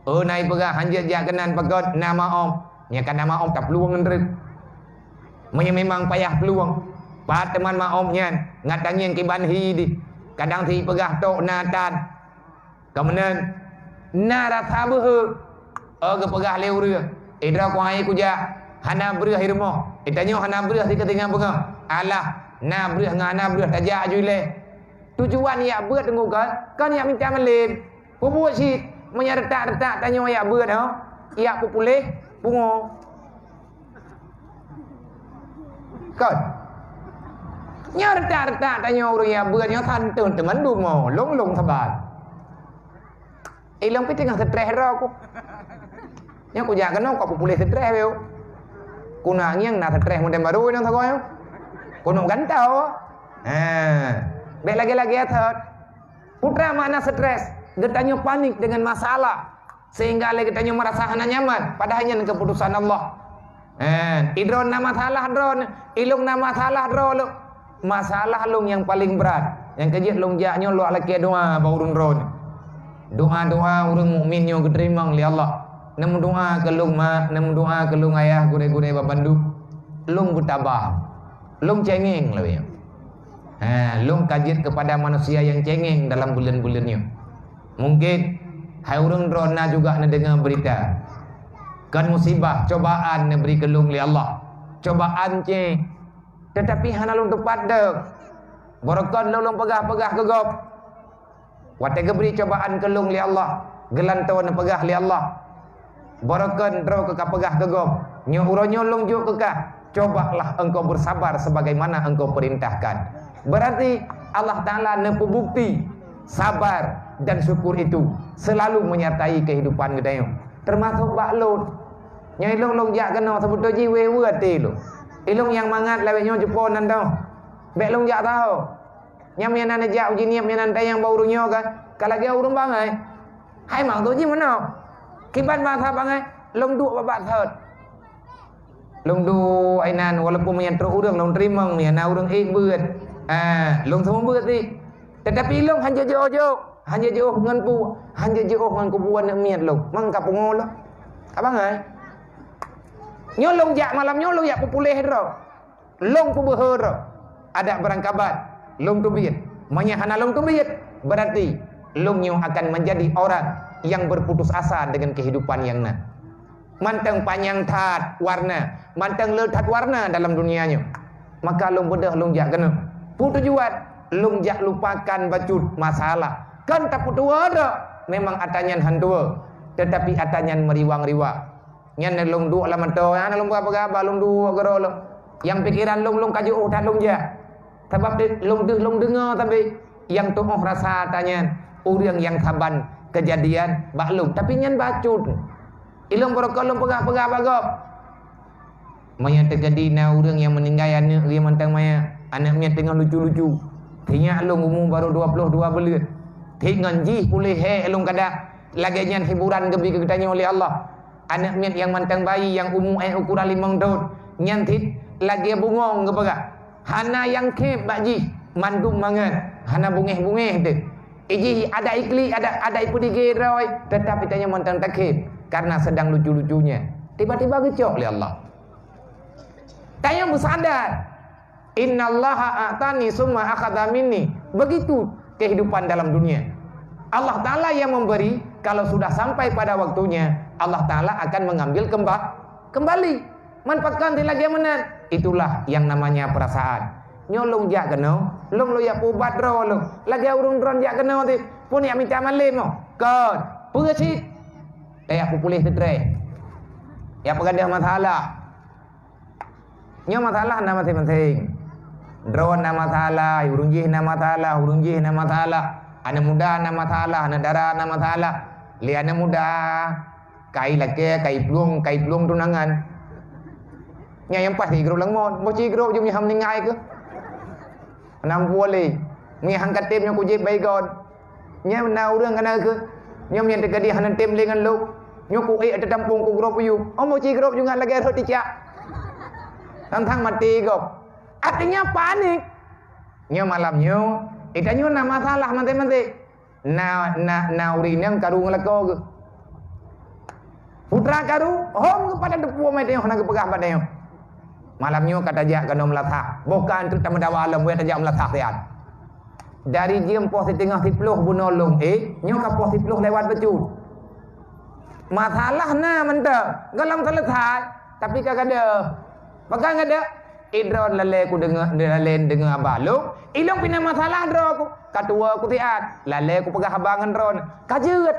Oh, na ipeugah hanjeuet jak keunan pakon, na maom. Nyang ka na maom taplueng ngon treuk. Meunyoe memang payah plueng, pat teuma maom nyan, ngat tangieng kiban hi dih. Kadang si ipeugah tok na tan. Ka meunan, na rasa beuhe. Oh, geupeugah lé ureuëng, "Idroe keuhai kujak, hana breueh i rumoh." Itanyoe hana breueh sikeudeh ngon beungoh. Alah, na breueh ngon hana breueh tajak aju ilée. Tujuan yak beuet teungku kan, kan yak mita malem. Peubuet cit, meunyoe retak-retak tanyoe yak beuet ho, yak peupuléh pungo. Kon. Nyoe retak-retak tanyoe ureuëng yak beuet nyoe santun teuma dumo, long-long saban. Ilong pi teungoh stres droe ku. Nyoe kujak keunoe kok peupuléh stres beu. Kuna ngieng na stres model baru inong sagoe. Kunok gantau. Ha. Bek lagi-lagi atat. Putra makna stres, geutanyoe panik dengan masalah, sehingga lé geutanyoe merasa hana nyaman, padahal nyan keputusan Allah. Eh, idroe na masalah droe, ilong na masalah droe lom. Masalah lom nyang paling brat. Nyang keujeuet lom jak nyoe lok lakée doa bak ureuëng droe. Doa-doa ureuëng mukmin nyoe geuteurimong lé Allah. Neumeudoa keu lom mak, neumeudoa keu lom ayah, gurée-gurée babandum. Lom beutabah. Lom cengeng lawée nyoe. Ha, lôn ka jeuet keupada manusia nyang cengeng dalam buleuen-buleuen nyoe. Mungken hai ureuëng droe na juga neudeungoe beurita, kon musibah, cobaan neubri keu lôn lé Allah. Cobaan cit, teutapi hana lôn teupat deuek. Barokon lôn, lôn peugah-peugah keu gob. Watée geubri cobaan keu lôn lé Allah, geulantoe neupeugah lé Allah, "Barokon droe keu kapeugah keu gob, nyoe uroe nyoe lôn jok keu kah, cobalah engkau bersabar sebagaimana engkau perintahkan." Berarti Allah Ta'ala neupeubukti sabar dan syukur itu selalu menyertai kehidupan geutanyoe. Teumasok bak lôn. Nyoe ilong lôn jak keunoe, seubeutôi jih wéh-wéh até lôn. Ilong nyang mangat lawét nyoe jipon nan doh. Bék lôn jak saho. Nyang meunan neujak uji niet meunan tayang bak ureuëng nyoe kan, ka lagée ureuëng bangai. Hai mak tu jih meunoe. Kiban bangsa bangai, lôn duek bak-bak thot. Lôn duek inan, walaupun meunyan trok ureuëng lôn teurimong, meunyan na ureuëng ék beuet. Ah, lôn seumeubeuet sih. Tetapi lôn hanjeuet jiôh-jiôh, hanjeuet jiôh ngon pu, hanjeuet jiôh ngon kubu aneuëk miet lôn. Mang ka pungo lôn. Ka bangai. Nyoe lôn jak malam nyoe lôn jak peupuléh droe. Lôn peubeuhe droe, adak beurangkabat, lôn teubiet. Meunyoe hana lôn teubiet, berarti lôn nyoe akan menjadi orang yang berputus asa dengan kehidupan nyang na. Mantong panyang that warna, mantong le that warna dalam dunia nyoe. Maka lôn beudôh lôn jak keunoe. Peue tujuan? Lôn jak lupakan bacut masalah. Kan tapeutuwoe droe, memang atra nyan han tuwoe, tetapi atra nyan meuriwang-riwang. Nyan lôn duek lam mantong, hana lôn peugah-peugah, ba lôn duek keudroe lôn. Nyang pikeran lôn, lôn ka jiôh that lôn jak. Sabab lôn deuh lôn deungoe sabe nyang tuôh rasa atra nyan, ureuëng nyang saban keujadian bak lôn. Tapi nyan bacut. Ilôn barokon lôn peugah-peugah bak gob. Meunyoe teukeudi na ureuëng nyang meuninggai aneuëk geuh mantong manyang, aneuëk miet teungoh lucu-lucu. Sinyak lôn umu barô dua ploh dua buleuen. Thik ngon jih puléh hék lôn kada. Lagée nyan hiburan geubri keu geutanyoe lé Allah. Aneuëk miet nyang mantong bayi nyang umu éh ukuran limong thon, nyan cit lagée bungöng geupeugah. Hana nyang khép bak jih, mandum mangat, hana bungéh-bungéh teuh. Ijih ada iklik, ada, ada ipeudige droe, teutap geutanyoe mantong takhép karena sedang lucu-lucunya. Tiba-tiba geucok lé Allah. Tanyoe meusadar, "Innallaha a'tani summa akhadha minni." Begitu kehidupan dalam dunia. Allah Ta'ala yang memberi, kalau sudah sampai pada waktunya, Allah Ta'ala akan mengambil kemba-, kembali. Man pakon dilagée meunan? Itulah yang namanya perasaan. Nyoe lôn jak keunoe, lôn, lôn jak peuubat droe lôn. Lagée ureuëng droe jak keunoe teuh, peue jak mita malem nyoe? Kon, peue cit? Tajak peupuléh seutrés. Jak peugadôh masalah. Nyoe masalah na maséng-maséng. Droe na masalah, ureuëng jih na masalah, ureuëng jih na masalah. Aneuk muda na masalah, aneuk dara na masalah. Lé aneuk muda, kai lakée, kai plueng, kai plueng tunangan. Nyan nyang paih sigroe lam mon, boh sigroe jeuem nyang meuninggai keuh. Nam puléh. Meuhang ka tem nyoe kujieb baygon. Nyan na ureuëng kana keuh. Nyoe nyang teuka di hana tem lé ngon lôn. Nyoe ku ék teudampông ku grob yue. Omo ci grob yue ngon lagée rhot ticak. Tang-tang maté gob. Artinya panik. Nyoe malam nyoe, ita nyoe na masalah maté-maté. Na, na, na ureuëng nyang karu ngeulako geuh. Putra karu, hom geupada teupeu mai teuh na geupeugah bak tanyoe. Malam nyoe ka tajak keunoe meulasah. Boh ka anteuk tameudawa lom, wéh tajak meulasah siat. Dari jeuem poh siteungoh siploh bunoe lôn ék, nyoe ka poh siploh lewat bacut. Masalah na mantong, gohlom selesai, tapi ka gadôh. Pakon gadôh? Idroe lalée kudeungoe, lalée deungoe haba lôn, ilôn pih na masalah droe ku. Ka tuwoe ku siat, lalée kupeugah haba ngon droe, ka jeuet.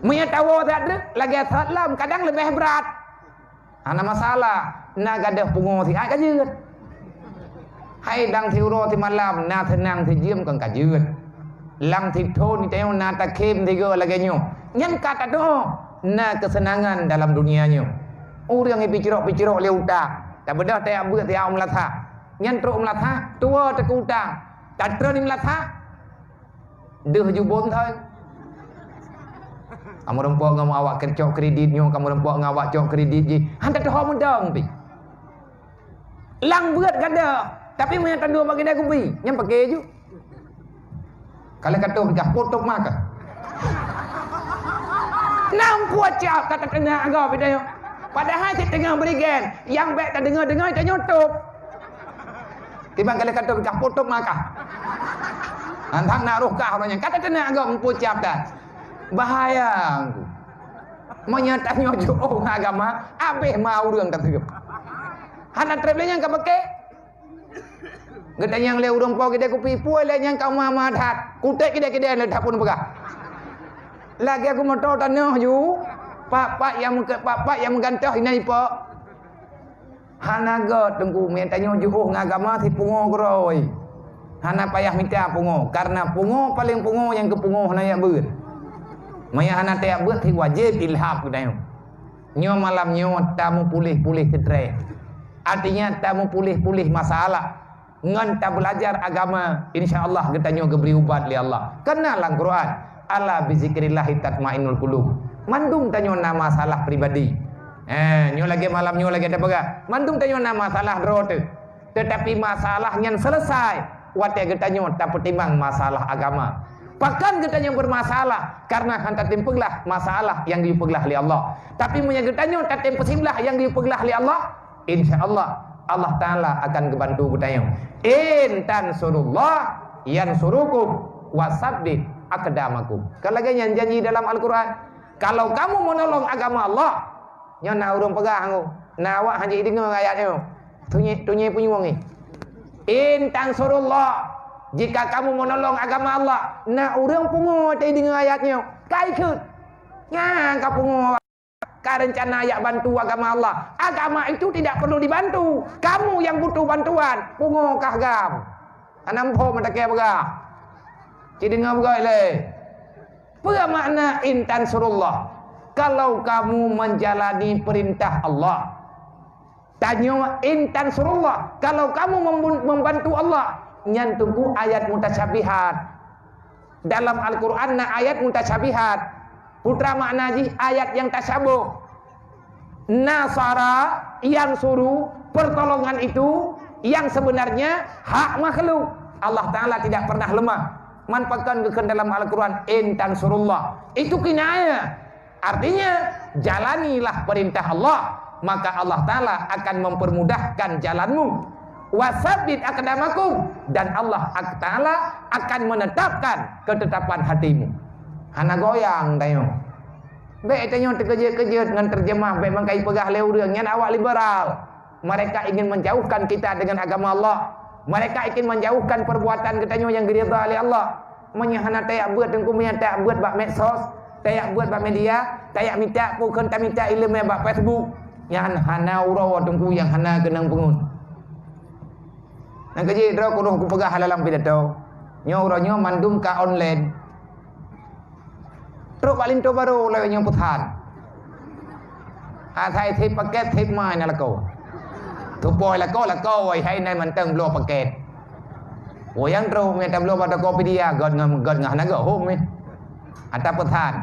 Meunyoe tawoe siat treuk, lagée sat lom, kadang leubeh brat. Hana masalah, na gadôh pungo siat ka jeuet. Hai dang siuroe simalam, na seunang sijeuem kon ka jeuet. Lam sithon tanyoe na takhém sigoe lagée nyoe. Nyan ka tateu'oh na keuseunangan dalam dunia nyoe. Ureuëng ipicrok-picrok lé utang, tabeudôh tajak beuet siat u meulasah. Nyan trok u meulasah, tuwoe teuh keu utang. Tatreun i meulasah, deuh jubon thai. Kamoe reumpok ngon awak cok kredit nyoe, kamoe reumpok ngon awak cok kredit jih. Han tateu'oh mudong pih. Lam beuet gadôh, tapi meunyoe taduek bak keude kupi, nyan paké ju. Kalau kata orang kah, potong mata. Nampak cak kata tengah agak beda yo. Padahal si tengah berigen, yang baik tak dengar-dengar, tak nyotok. Tiba kalau kata orang kah, potong mata. Antang nak roh kah orang yang kata tengah agak mempucap dah. Bahaya. Meunyoe tanyoe jiôh agama, abéh ma ureuëng ka teugeup. Hana treb lé nyang ka paké. Geutanyong lé ureuëng po keude kupi, peue lé nyang ka ma-ma that. Kutek keude-keude lé that pun peugah. Lagée ku moto tanoh ju, pak-pak nyang meuke-, pak-pak nyang meugantoh inan ipok. Hana göt teungku, meutanyoe jiôh ngon agama si pungo keurôi. Hana payah mita pungo, karena pungo paleng pungo nyang keu pungo hana jak beuet. Meunyo hana tajak beuet, si wajéb ilhab geutanyoe. Nyoe malam nyoe tameupuléh-puléh stress. Artinya tameupuléh-puléh masalah. Ngon tabeulajar agama, insya Allah geutanyoe geubri ubat lé Allah. Kana lam Quran, "Ala bizikrillahi tatmainnul qulub." Mandum tanyoe na masalah pribadi. Eh, nyoe lagée malam nyoe lagée tapeugah. Mandum tanyoe na masalah droe teuh. Tetapi masalah nyan selesai watée geutanyoe tapeutimang masalah agama. Pakon geutanyoe bermasalah? Karena han tatem peuglah masalah nyang geuyue peuglah lé Allah. Tapi meunyoe geutanyoe tatem peusimlah nyang geuyue peuglah lé Allah, insya Allah, Allah Ta'ala akan geubantu geutanyoe. "In tansurullah yansurukum wa sabbit aqdamakum." Kan lagée nyan janji dalam Al-Quran. Kalau kamu menolong agama Allah, nyoe na ureuëng peugah ngô, na awak hana jideungoe ayat nyoe. Tunyi, tunyi punyueng nyoe. "In tansurullah," jika kamu menolong agama Allah, na ureuëng pungo teudeungoe ayat nyoe. Ka ikheun. Nyang ka pungo. Ka rencana jak bantu agama Allah. Agama itu tidak perlu dibantu. Kamu yang butuh bantuan. Pungo kah gam. Anang pho meutakée peugah. Ci deungoe beugöt lé. Peue makna in tansurullah? Kalau kamu menjalani perintah Allah. Tanyoe in tansurullah. Kalau kamu membun-, membantu Allah. Nyan teungku ayat mutasyabihat. Dalam Al-Quran na ayat mutasyabihat. Putra makna jih ayat yang tasyabuh. Nasara, yansuru, pertolongan itu yang sebenarnya hak makhluk. Allah Ta'ala tidak pernah lemah. Man pakon geukheun dalam Al-Quran, "In tansurullah." Itu kinayah. Artinya, jalanilah perintah Allah, maka Allah Ta'ala akan mempermudahkan jalanmu. "Wasabbit aqdamakum," dan Allah Ta'ala akan menetapkan ketetapan hatimu. Hana goyang tanyoe. Bék tanyoe teukeujeuet-keujeuet ngon terjemah bék mangkai peugah lé ureuëng nyan awak liberal. Mereka ingin menjauhkan kita dengan agama Allah. Mereka ingin menjauhkan perbuatan geutanyoe nyang geuridha lé Allah. Meunyoe hana tajak beuet teungku, meunyoe tajak beuet bak medsos, tajak beuet bak media, tajak mita peue kheun tamita iéleumé bak Facebook. Nyan hana uroe Teungku nyang hana keunong peungeut. Nyang keujeuet droe kuroh kupeugah lam pidato. Nyoe uroe nyoe mandum ka online. Trok bak linto barô lawét nyoe peusan. Asai sép paket sép ma na lakoe. Tupôi lakoe, lakoe, wai hai nai mantong bloe paket. Woe nyang trok mita bloe bak Tokopedia, göt ngon, göt ngon hana göt hom meh. Ata peusan.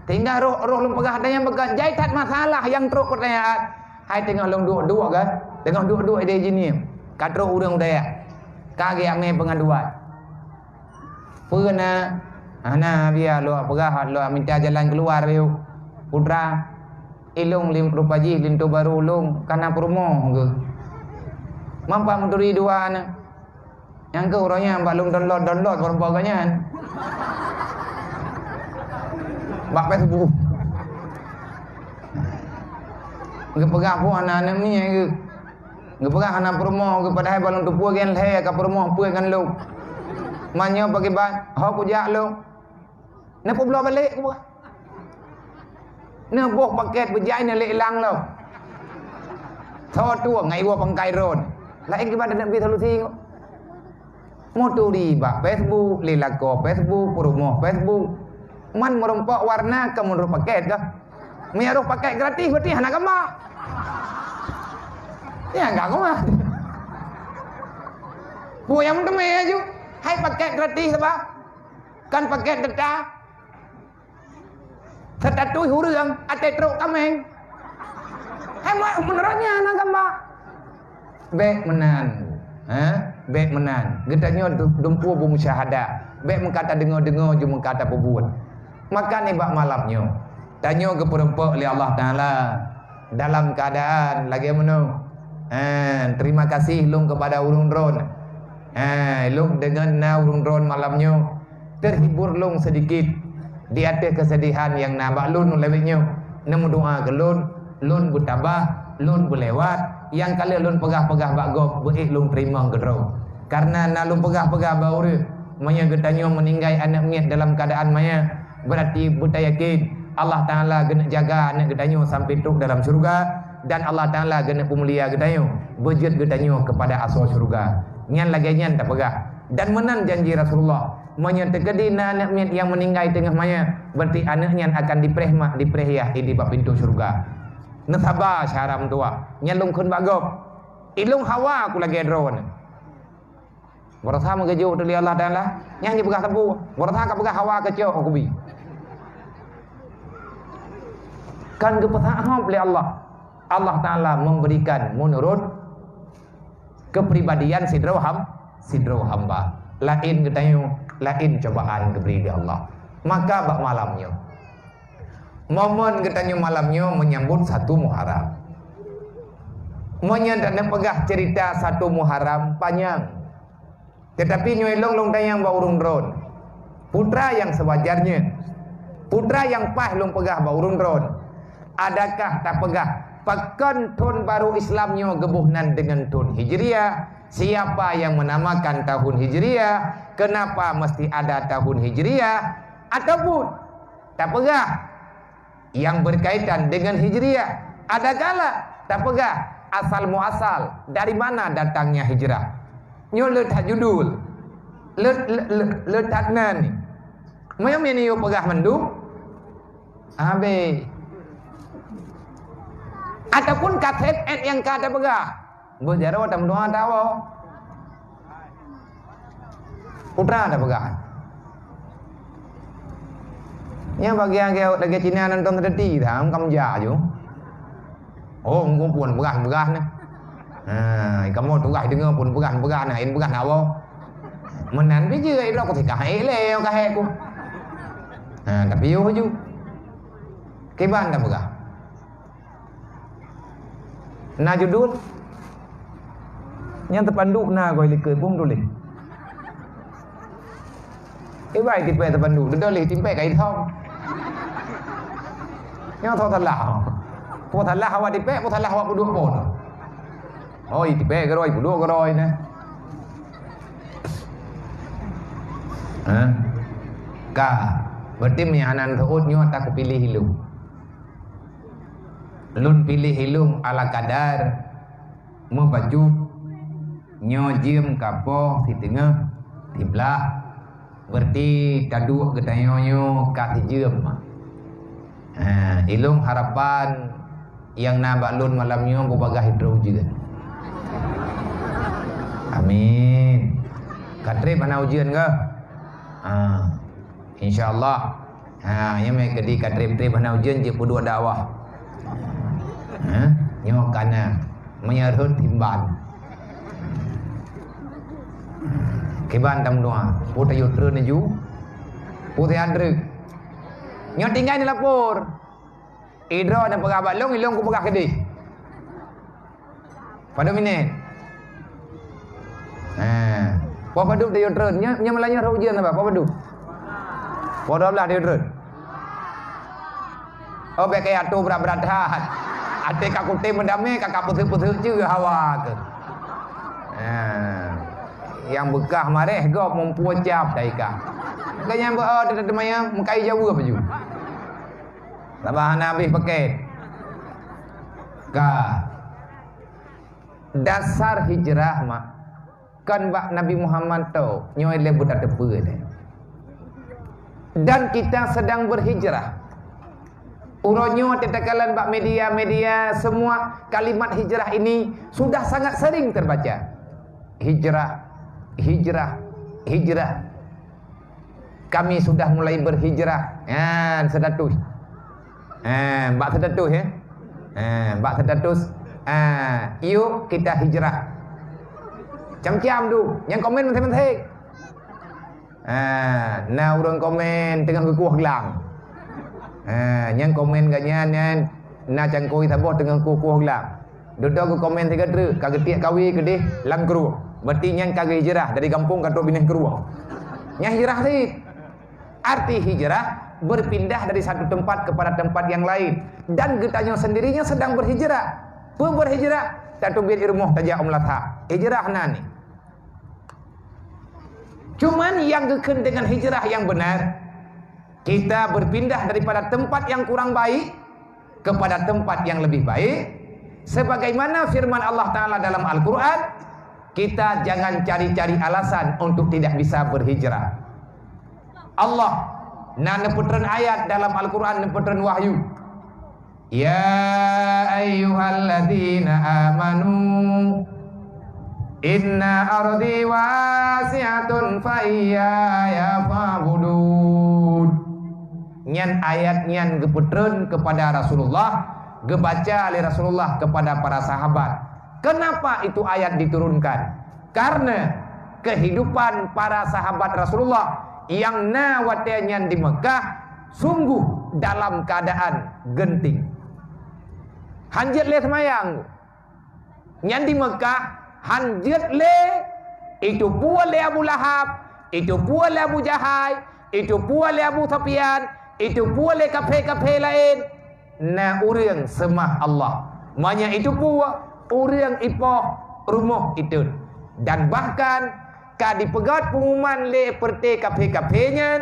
Tinggai roh, roh lôn peugah ata nyang beugöt, jai that masalah nyang trok peutanyaan. Hai teungoh lôn duek-duek kan? Teungoh duek-duek di sini. Ka trok ureuëng udaya. Ka geuamé peungaduan. Peue na? Hana, biar lôn peugah, lôn minta jalan keuluar yuk. Putra, ilong lim rupa jih linto barô lôn kana peurumoh geuh. Mampak meuturi dua na. Nyang keu uroe nyan bak lôn download-download baroe-baroe nyan. Bak Facebook. Geupeugah pun hana aneuk miet geuh. Geupeugah hana peurumoh geuh, padahai bak lôn tupue gen lhée ka peurumoh peuet ngon lôn. Meunyoe pakriban, ho kujak lôn. Neupubloe balek kupeugah. Neuboh paket beujai neulék lang lom. Soe tueng ngai woe pangkai ron. Laén kiban teuneubi solusi nyoe. Meuturi bak Facebook, lé lakoe Facebook, peurumoh Facebook. Man meurumpok warna ka meunurot paket kah? Meunyoe roh paket gratis berarti hana gamba. Ya enggak gamba. Peue nyang meuteumé aju? Hai paket gratis apa? Kan paket teuta. Teutatui ureuëng até trok kaméng. Hai mak meunurot nyan na gamba. Bék meunan. Ha? Bék meunan. Geutanyoe du-, dumpeue beumusyahadah. Bék meuka tadeungoe-deungoe ju meuka tapeubuet. Maka nibak malam nyoe, tanyoe geupeurumpok lé Allah Taala dalam keuadaan lagée meunoe. Ha, terima kasih lôn kepada ureuëng droen. Ha, lôn deungon na ureuëng droen malam nyoe. Terhibur lôn sedikit di ateueh keusedihan nyang na bak lôn lawét nyoe. Neumeudoá keu lôn, lôn beutabah, lôn beulewat, nyang ka lheueh lôn peugah-peugah bak gob beuék lôn teurimong keudroe. Kareuna na lôn peugah-peugah bak ureuëng, meunyoe geutanyoe meuninggai aneuk miet dalam keuadaan manyang, beurati beutayakin Allah Taala geuneuk jaga aneuk geutanyoe sampai trok dalam syeuruga, dan Allah Taala geuneuk peumulia geutanyoe, beujeuet geutanyoe keupada asoe syeuruga. Nyan lagée nyan tapeugah. Dan meunan janji Rasulullah, meunyoe teukeudi na aneuk miet nyang meuninggai teungoh manyang, beurati aneuk nyan akan dipreh mak, dipreh yah idéh bak pintoe syeuruga. Neusaba syara meutuwah, nyan lôn kheun bak gob. Ilong hawa ku lagée droeneuh. Baroesa meugeujok teuh lé Allah Taala, nyang jipeugah sapeue? Baroesa ka peugah hawa keucok kubi. Kan geupeusahob lé Allah. Allah Taala memberikan meunurot keupribadian sidroe ham-, sidroe hamba. Laén geutanyoe, laén cobaan geubri lé Allah. Maka bak malam nyoe, momen geutanyoe malam nyoe menyambut satu Muharram. Meunyoe taneuk peugah cerita satu Muharram panyang, teutapi nyoe lôn, lôn tanyong bak ureuëng droen. Putra nyang seuwajarnya, putra nyang paih lôn peugah bak ureuëng droen, adakah tapeugah pakon thon barô Islam nyoe geuboh nan deungon thon Hijriah? Siapa yang menamakan tahun Hijriah? Kenapa mesti ada tahun Hijriah? Ataupun tapeugah yang berkaitan dengan Hijriah. Adakala tapeugah asal muasal, dari mana datangnya hijrah. Nyoe le that judul. Le, le, le, le that nan. Meunyoe meunyoe peugah mandum, habéh. Ataupun kaset et nyang ka tapeugah. Beujaroe tameudoá tawoe. Putra tapeugah. Nyan bagian ke lagée Cina nonton seudeti, tham kam ja ju. Oh, engkau pun peugah-peugah nah. Ha, kamoe tugaih deungoe pun peugah-peugah nah, in peugah na woe. Meunan pih jeuet droe kutika hai lé nyang kahé ku. Ha, tapi yoh ju. Kiban tapeugah. Na judul? Nyang teupanduk na goe likot bung tuléh. Ibai tipée teupanduk, dudoe lé tipée ka ithom. Nyang tho salah. Po salah awak tipée, po salah awak peuduek po. Oh, i tipée geuroi, peuduek geuroi na. Ha? Ka. Berarti meuhanan seuôt nyoe ta kupiléh ilong. Lôn piléh ilông ala kadar, meubacut, nyoe jeuem ka poh siteungoh siblaih, berarti taduek geutanyoe nyoe ka sijeuem. Ha, ilông harapan nyang na bak lôn malam nyoe beubagaih droe ujeuen. Amin. Ka trép hana ujeuen kah? Ha, insya Allah. Ha, nyan meukeudi ka trép-trép hana ujeuen jeuet peuduek dakwah. Ha, nyoe kana meunyoe rhot timban. Kiban tam dua, pu tayue treun laju, pu tayue treun. Nyoe tinggai neulapor. Idroe neupeugah bak lông, ilông kupeugah keudeh. Padub minét? Ha. Poh padub tayue treun. Nyoe, nyoe malam nyoe rhot ujeuen apa? Poh padub? Poh dua belas tayue treun. Oh, bèk kaya tu brat-brat that. Até ka kutem meudamé, ka, ka peuseuk-peuseuk ceu hawa keuh. Ha. Nyang beukah maréh gob meupucap daika. Keu nyang beu, oh, teuma nyang meukai jaweueb laju. Sabab hana habéh paket. Ka. Dasar hijrah, mak, kon bak Nabi Muhammad tok, nyoe lé buta teupeu lé. Dan kita sedang berhijrah. Uroe nyoe takalon bak media-media, semua kalimat hijrah ini sudah sangat sering terbaca. Hijrah, hijrah, hijrah. Kami sudah mulai berhijrah. Nyan status. Ha, bak status, ya. Ha, bak status. Ha, yuk kita hijrah. Macam-macam tu. Nyang komen masing-masing. Ha, na ureuëng komen teungoh geukueh glang. Ha, nyang komen gobnyan nyan na cangkôi saboh teungoh kueh-kueh glang. Dudoe geukomen sigoe treuk, ka geutiek kawé keudeh lam krueng. Berarti nyan ka geuhijrah dari gampông ka trok binéh krueng. Nyan hijrah cit. Arti hijrah, berpindah dari satu tempat kepada tempat yang lain. Dan geutanyoe sendirinya sedang berhijrah. Peue berhijrah? Tateubiet i rumoh tajak u meulasah. Hijrah na nyan. Cuman nyang geukheun dengan hijrah yang benar, kita berpindah daripada tempat yang kurang baik kepada tempat yang lebih baik. Sebagaimana firman Allah Ta'ala dalam Al-Quran, kita jangan cari-cari alasan untuk tidak bisa berhijrah. Allah na neupeutreun ayat dalam Al-Quran, neupeutreun wahyu. Ya ayyuhalladzina amanu, inna ardi wasi'atun fa iyaya fa'budun. Nyan ayat nyan geupeutreun kepada Rasulullah, geubaca lé Rasulullah kepada para sahabat. Kenapa itu ayat diturunkan? Karena kehidupan para sahabat Rasulullah nyang na watée nyan di Mekah sungguh dalam keadaan genting. Hanjeuet lé seumayang. Nyan di Mekah hanjeuet lé, itu pue lé Abu Lahab, itu pue lé Abu Jahai, itu pue lé Abu Sufyan, itu pue lé kaphé-kaphé laén. Na ureuëng seumah Allah. Meunyoe itu pue, ureuëng ipoh rumoh itot. Dan bahkan ka dipeugét pengumuman lé peureuté kaphé-kaphé nyan,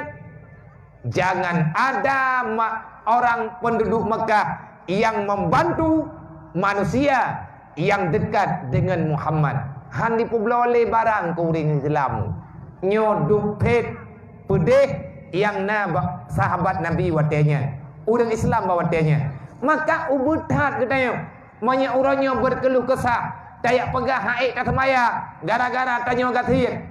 jangan ada ma-, orang penduduk Mekah yang membantu manusia yang dekat dengan Muhammad. Han dipubloe lé barang keu ureuëng Islam. Nyoe duek phét peudeh nyang na bak sahabat Nabi watée nyan, ureuëng Islam bak watée nyan. Maka ubeuet that geutanyoe, meunyoe uroe nyoe beukeuluh keusah, tajak peugah han ék taseumayang gara-gara tanyoe gasien.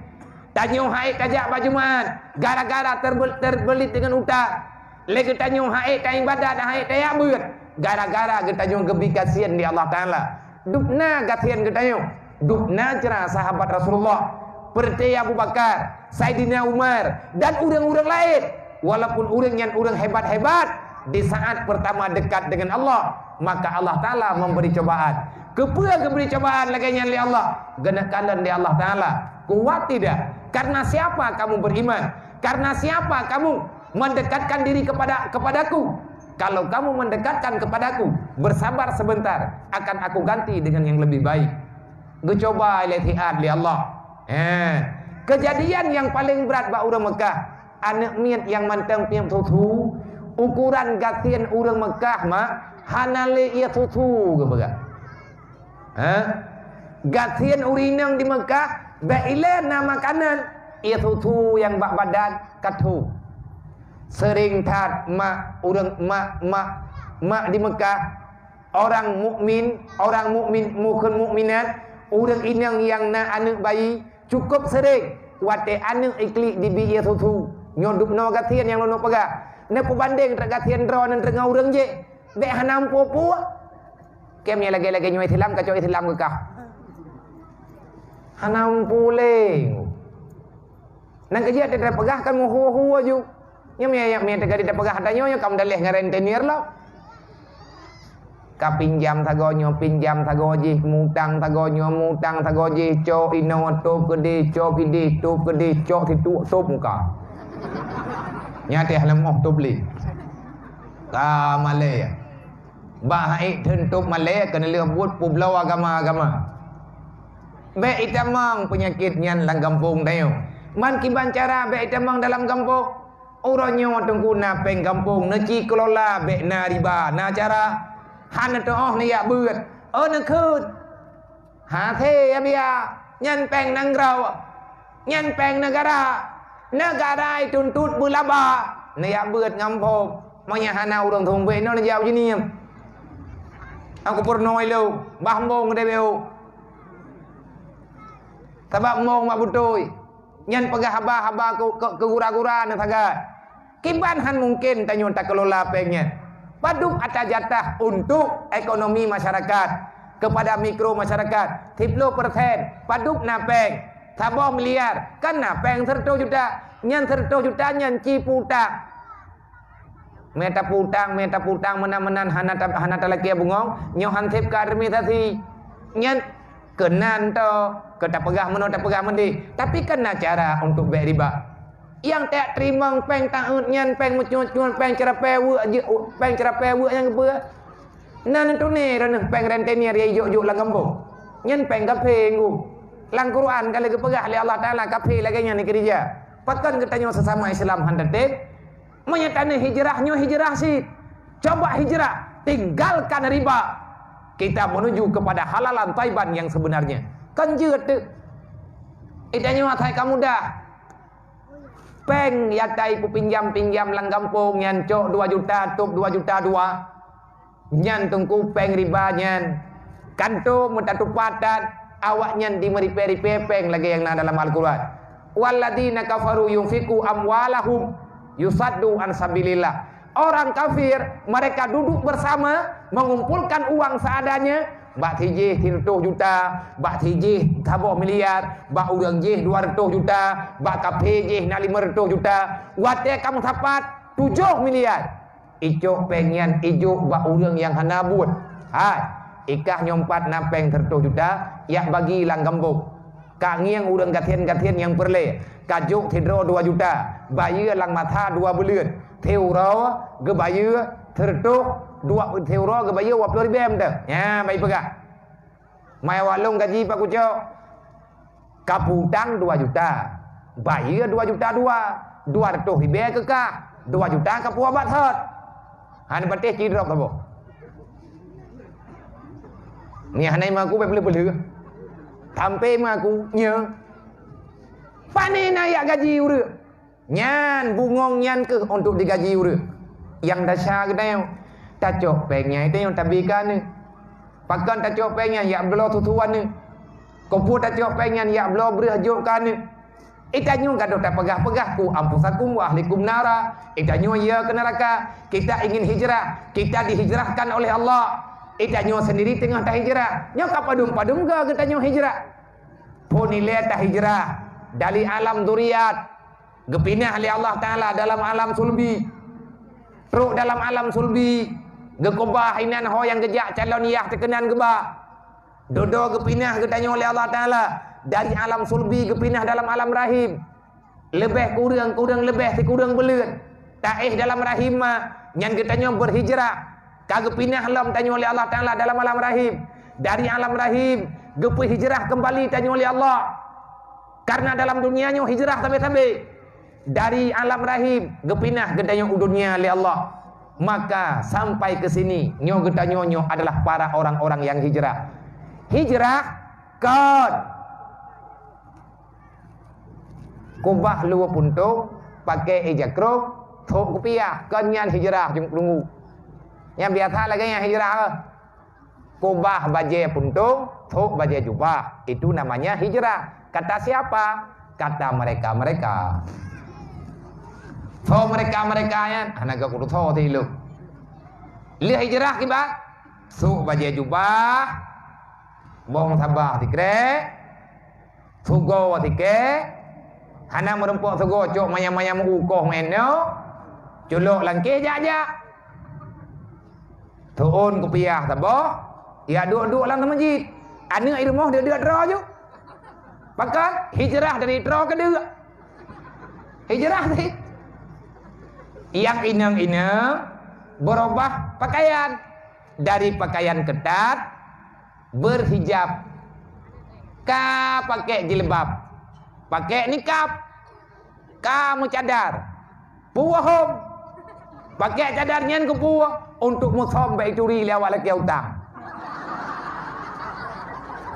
Tanyoe han ék tajak bak Jumat gara-gara terbel-, terbeulit deungon utang. Lé geutanyoe han ék taibadat, han ék tajak beuet gara-gara geutanyoe geubri gasien lé Allah Ta'ala. Dubna gasien geutanyoe, dubna cara sahabat Rasulullah, peureuté Abu Bakar, Saidina Umar, dan ureuëng-ureuëng laén. Walaupun ureuëng nyan ureuëng hebat-hebat, di saat pertama dekat dengan Allah, maka Allah Ta'ala memberi cobaan. Keupeue geubri cobaan lagée nyan lé Allah? Geuneuk kalon lé Allah Ta'ala. Kuat tidak? Karena siapa kamu beriman? Karena siapa kamu mendekatkan diri kepada, kepadaku? Kalau kamu mendekatkan kepadaku, bersabar sebentar, akan aku ganti dengan yang lebih baik. Geucoba lé siat lé Allah. Eh, kejadian yang paling berat bak ureuëng Mekah, aneuëk miet nyang mantong piep susu, Ukuran gasien ureuëng Meukah mak hana lé ié susu geupeugah. Ha? Gasien ureuëng inong di Meukah bék ilée na makanan, ié susu nyang bak badan ka tho. Seuring that mak ureuëng mak mak mak di Meukah, orang mukmin, orang mukmin mukmin mukminat, ureuëng inong nyang na aneuëk bayi, cukup seuring watée aneuëk iklik dibi ié susu. Nyoe dubnoe gasien nyang lôn peugah. Neupeubandeng trok gasien droeneuh deungon ureuëng jih, bék hana meupeue-peue. Kém nyang lagée-lagée nyoe Islam kacok Islam geukah. Hana meupeue lé. Nang keujeuet teupeugah kan meuhue-hue ju. Nyoe mie mie teuka dipeugah tanyoe nyoe kam daleh ngon rentenir lah. Ka pinjam sagoe nyoe, pinjam sagoe jih, mutang sagoe nyoe, mutang sagoe jih, cok inoe, top keudeh, cok ideh, top keudeh, cok situek, top muka. Nyatéh lemoh top lé. Ka malée. Bah hai theun top malée keuneulheueh buet peubloe agama-agama. Bék itamong peunyakét nyan lam gampông tanyoe. Man kiban cara bék itamong dalam gampông. Uroe nyoe teungku na péng gampông neuci keulola bék na riba, na cara. Hana teuoh neuyak beuet. Oh neukheun. Hasé ya biya, nyan péng nanggroe, nyan péng neugara. Neugara ituntot beulaba, neuyak beuet ngon phom. Meunyo hana ureuëng sumbek nyoe neujak u Jeunieb. Aku peurunoe ilong, bah mbong debeu. Sabab mbong mak beutôi. Nyan peugah haba-haba keu, keu, keu gura-gura neusagai. Kiban han mungken tanyoe takeulola péng nyan. Padub ata jatah untuk ekonomi masyarakat kepada mikro masyarakat, siplôh persen padub na péng, saboh miliar, kan na péng seureutôh juta. Nyan seureutôh juta nyan ci peutang. Mita peutang, mita peutang meunan-meunan hana ta-, hana talakée bungong, nyoe han sép keu administrasi. Nyan keunan to, keu tapeugah meunoe tapeugah meudeh. Tapi kan na cara untuk bék riba. Nyang tajak teurimong péng taeut nyan, péng meucut-cut, péng ceurapée weuek jeuet, péng ceurapée weuek nyang geupeue. Na neutuni reuneuh péng rentenir nyang ijok-jok lam gampông. Nyan péng kafé nggu. Lam Quran ka lheueh geupeugah lé Allah Taala kafé lagée nyan dikeurija. Pakon geutanyoe sesama Islam han tatém? Meunyoe taneuk hijrah, nyoe hijrah cit. Coba hijrah, tinggalkan riba. Kita menuju kepada halalan thaiban yang sebenarnya. Kan jeuet teuh. Itanyoe asai ka mudah. Péng nyang tapeupinjam-pinjam lam gampông nyan cok dua juta, top dua juta dua. Nyan teungku péng riba nyan. Kan tho meutatupat that awaknyan dimeuripée-ripée péng lagée nyang na dalam Al-Quran. Walladzina kafaru yunfiqu amwalahum yusaddu an sabilillah. Orang kafir, mereka duduk bersama, mengumpulkan uang seadanya, bak sijih sireutoh juta, bak sijih saboh miliar, bak ureuëng jih dua reutôh juta, bak kafé jih na limong reutôh juta. Watée ka meusapat tujoh miliar, icok péng nyan ijok bak ureuëng nyang hana buet. Hai, ikah nyoe pat na péng sireutoh juta, yak bagi lam gampông. Ka ngieng ureuëng gasien-gasien nyang peureulée, ka jok sidroe dua juta, bayeue lam masa dua buleuen. Siuroe geubayeue sireutoh dua, siuroe geubayeue dua ploh ribée mantong. Nyan, bah ipeugah. Mai awak lôn gaji pat kucok. Ka peutang dua juta. Bayeue dua juta dua. Dua reutôh ribée keukah. Dua juta ka puwoe bat thot. Hana patéh cidrop saboh. Nyan hana mengaku bék peuleueh-peuleueh. Sampai mengaku, nyo. Pane na yak gaji ureuëng. Nyan bungong nyan keuh untuk digaji ureuëng. Nyang desya geutanyoe, tacok péng nyan tanyoe tabi keu aneuëk. Pakon tacok péng nyan yak bloe susu aneuëk? Keupeue tacok péng nyan yak bloe breueh jok keu aneuëk? Itanyoe gadôh tapeugah-peugah, "Qu anfusakum wa ahlikum nara." Itanyoe yö keu neuraka. Kita ingin hijrah. Kita dihijrahkan oleh Allah. Itanyoe sendiri teungoh tahijrah. Nyoe ka padum-padum goe geutanyoe hijrah. Phon ilée tahijrah dari alam dzuriyat, geupinah lé Allah Taala dalam alam sulbi. Trok dalam alam sulbi, geukeubah inan ho nyang geujak calon yah teuh keunan geuba. Dudoe geupinah geutanyoe lé Allah Taala dari alam sulbi geupinah dalam alam rahim. Leubeh kureueng, kureueng leubeh sikureueng buleuen. Taéh dalam rahim ma, nyan geutanyoe beuhijrah. Ka geupinah lom tanyoe lé Allah Taala dalam alam rahim. Dari alam rahim, geupeuhijrah keumbali tanyoe lé Allah. Karena dalam dunia nyoe hijrah sabe-sabe. Dari alam rahim, geupinah geutanyoe u dunia lé Allah. Maka sampai ke sini, nyoe geutanyoe nyoe adalah para orang-orang yang hijrah. Hijrah kon kubah luwa puntông, pakai ija krông, thôk kupiah, kon nyan hijrah jeuet teunggu. Nyang biasa lagèe nyan hijrah. Kubah bajèe puntông, thôk bajèe jubah. Itu namanya hijrah. Kata siapa? Kata mereka-mereka. Soe mereka-mereka nyan? Hana geukudu soe ti lôn. Lheueh hijrah kiban? Thôk bajèe jubah, bông sabah sikrek, sugoe sikek, hana meurumpok sugoe cok manyam-manyam u koh ngon nyoe, culok langkeh jak-jak. Tu'on kupiah saboh, jak duek-duek lam masjid. Aneuk i rumoh deuek-deuek droe ju. Pakon? Hijrah dari droe keu deuek. Hijrah sih. Nyang inong-inong berubah pakaian. Dari pakaian ketat, berhijab, ka pakai jilbab, pakai nikab, ka meucadar, puwoe hom, pakai cadar nyan keu puwoe untuk meusom bèk ituri lé awak lakèe utang.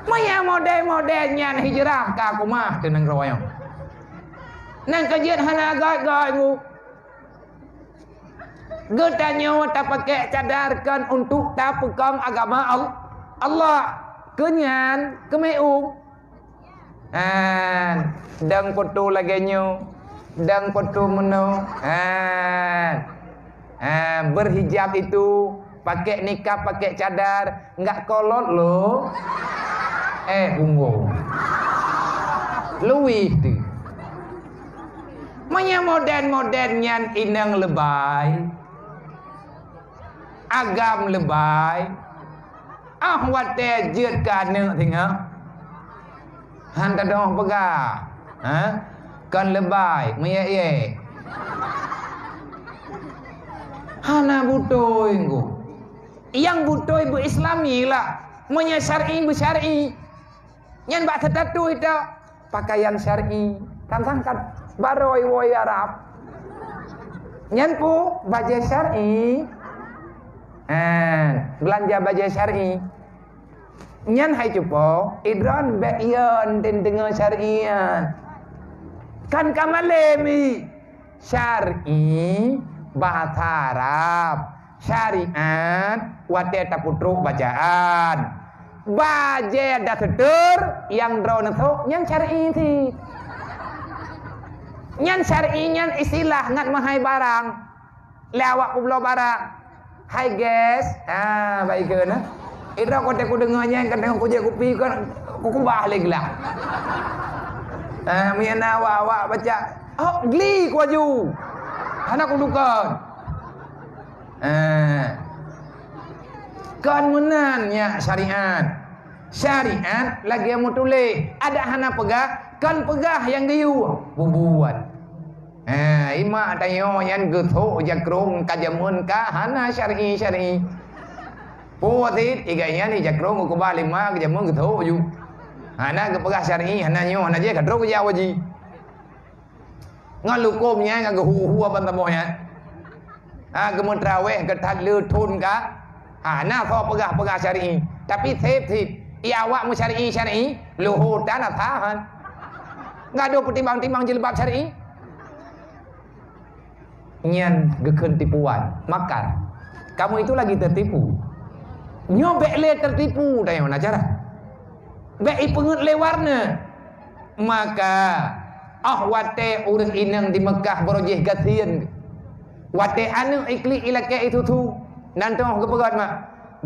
Meunyo model-model nyan hijrah ka keumah teunang royong. Nang keujeuet hana göt-göt ngu. Geutanyoe tapakék cadar kon untuk tapeukong agama Al-, Allah. Keu nyan, keumeung. An, dang foto lagèe nyoe, dang foto meunoe. An. An, berhijab itu, pakai nikab, pakai cadar, enggak kolot loh. Eh, punggong. Luwih tu. Meunyo modern-modern nyan inong leubèh, agam leubèh, ah watèe jeuet keu aneuk singoh, han tadong peugah, ha? Kon leubèh, meuyek-yek. Hana beutôi engko. Nyang beutôi beu-Islami lah, meunyo syar'i beu-syar'i. Nyan bak seutatuih tok pakaian syar'i. Sang-sang kan barô iwoe Arab. Nyan pu bajèe syar'i. Ha, beulanja bajèe syar'i. Nyan hai cupo, idron bèk yon deungon syar'i nyan. Kan ka malém i. Syar'i, bahasa Arab. Syariat, watèe tapeutrok bacaan. Bajèe dastur nyang droeneuh sôk, nyan syar'i cit. Nyan syar'i nyan istilah ngat meuhai barang. Lé awak peubloe barang. Hai guys, ha, baik ke na? Ira kote kudeungo nyan kadang kujak kupi kan kukubah lé gelah. Ha, meunyo na awak-awak baca, "Oh, gli kuaju." Hana kudukon. Eh. Kon meunan nyak syariat. Syariat lagèe meutuléh, adak hana peugah, kon peugah nyang geuyue, bubuet. Eh, imak tanyoe nyan geusok jakrong ka jameun ka hana syar'i-syar'i. Puwoe cit, igai nyan jakrong geukubah lima ka jameun geusok ju. Hana geupeugah syar'i, hana nyoe, hana jih ka trok geujak waji. Ngon lukôm nyan, ngon geuhu-hu ban saboh nyan. Ha, geumeutraweh, geuthat le thon ka. Ha, na soe peugah-peugah syar'i. Tapi sép-sép, i awak meusyar'i-syar'i, luho tan asahan. Nggak ada peutimbang-timbang jilbab syar'i. Nyan geukheun tipuan, makar. Kamu itu lagi tertipu. Nyoe bèk lé tertipu, tanyoe na cara. Bèk ipeungeut lé warna. Maka, oh watèe ureueng inong di Meukah baroe jih gasien. Watèe aneuk iklik ilakèe isusu, nan teungoh geupeugöt mak,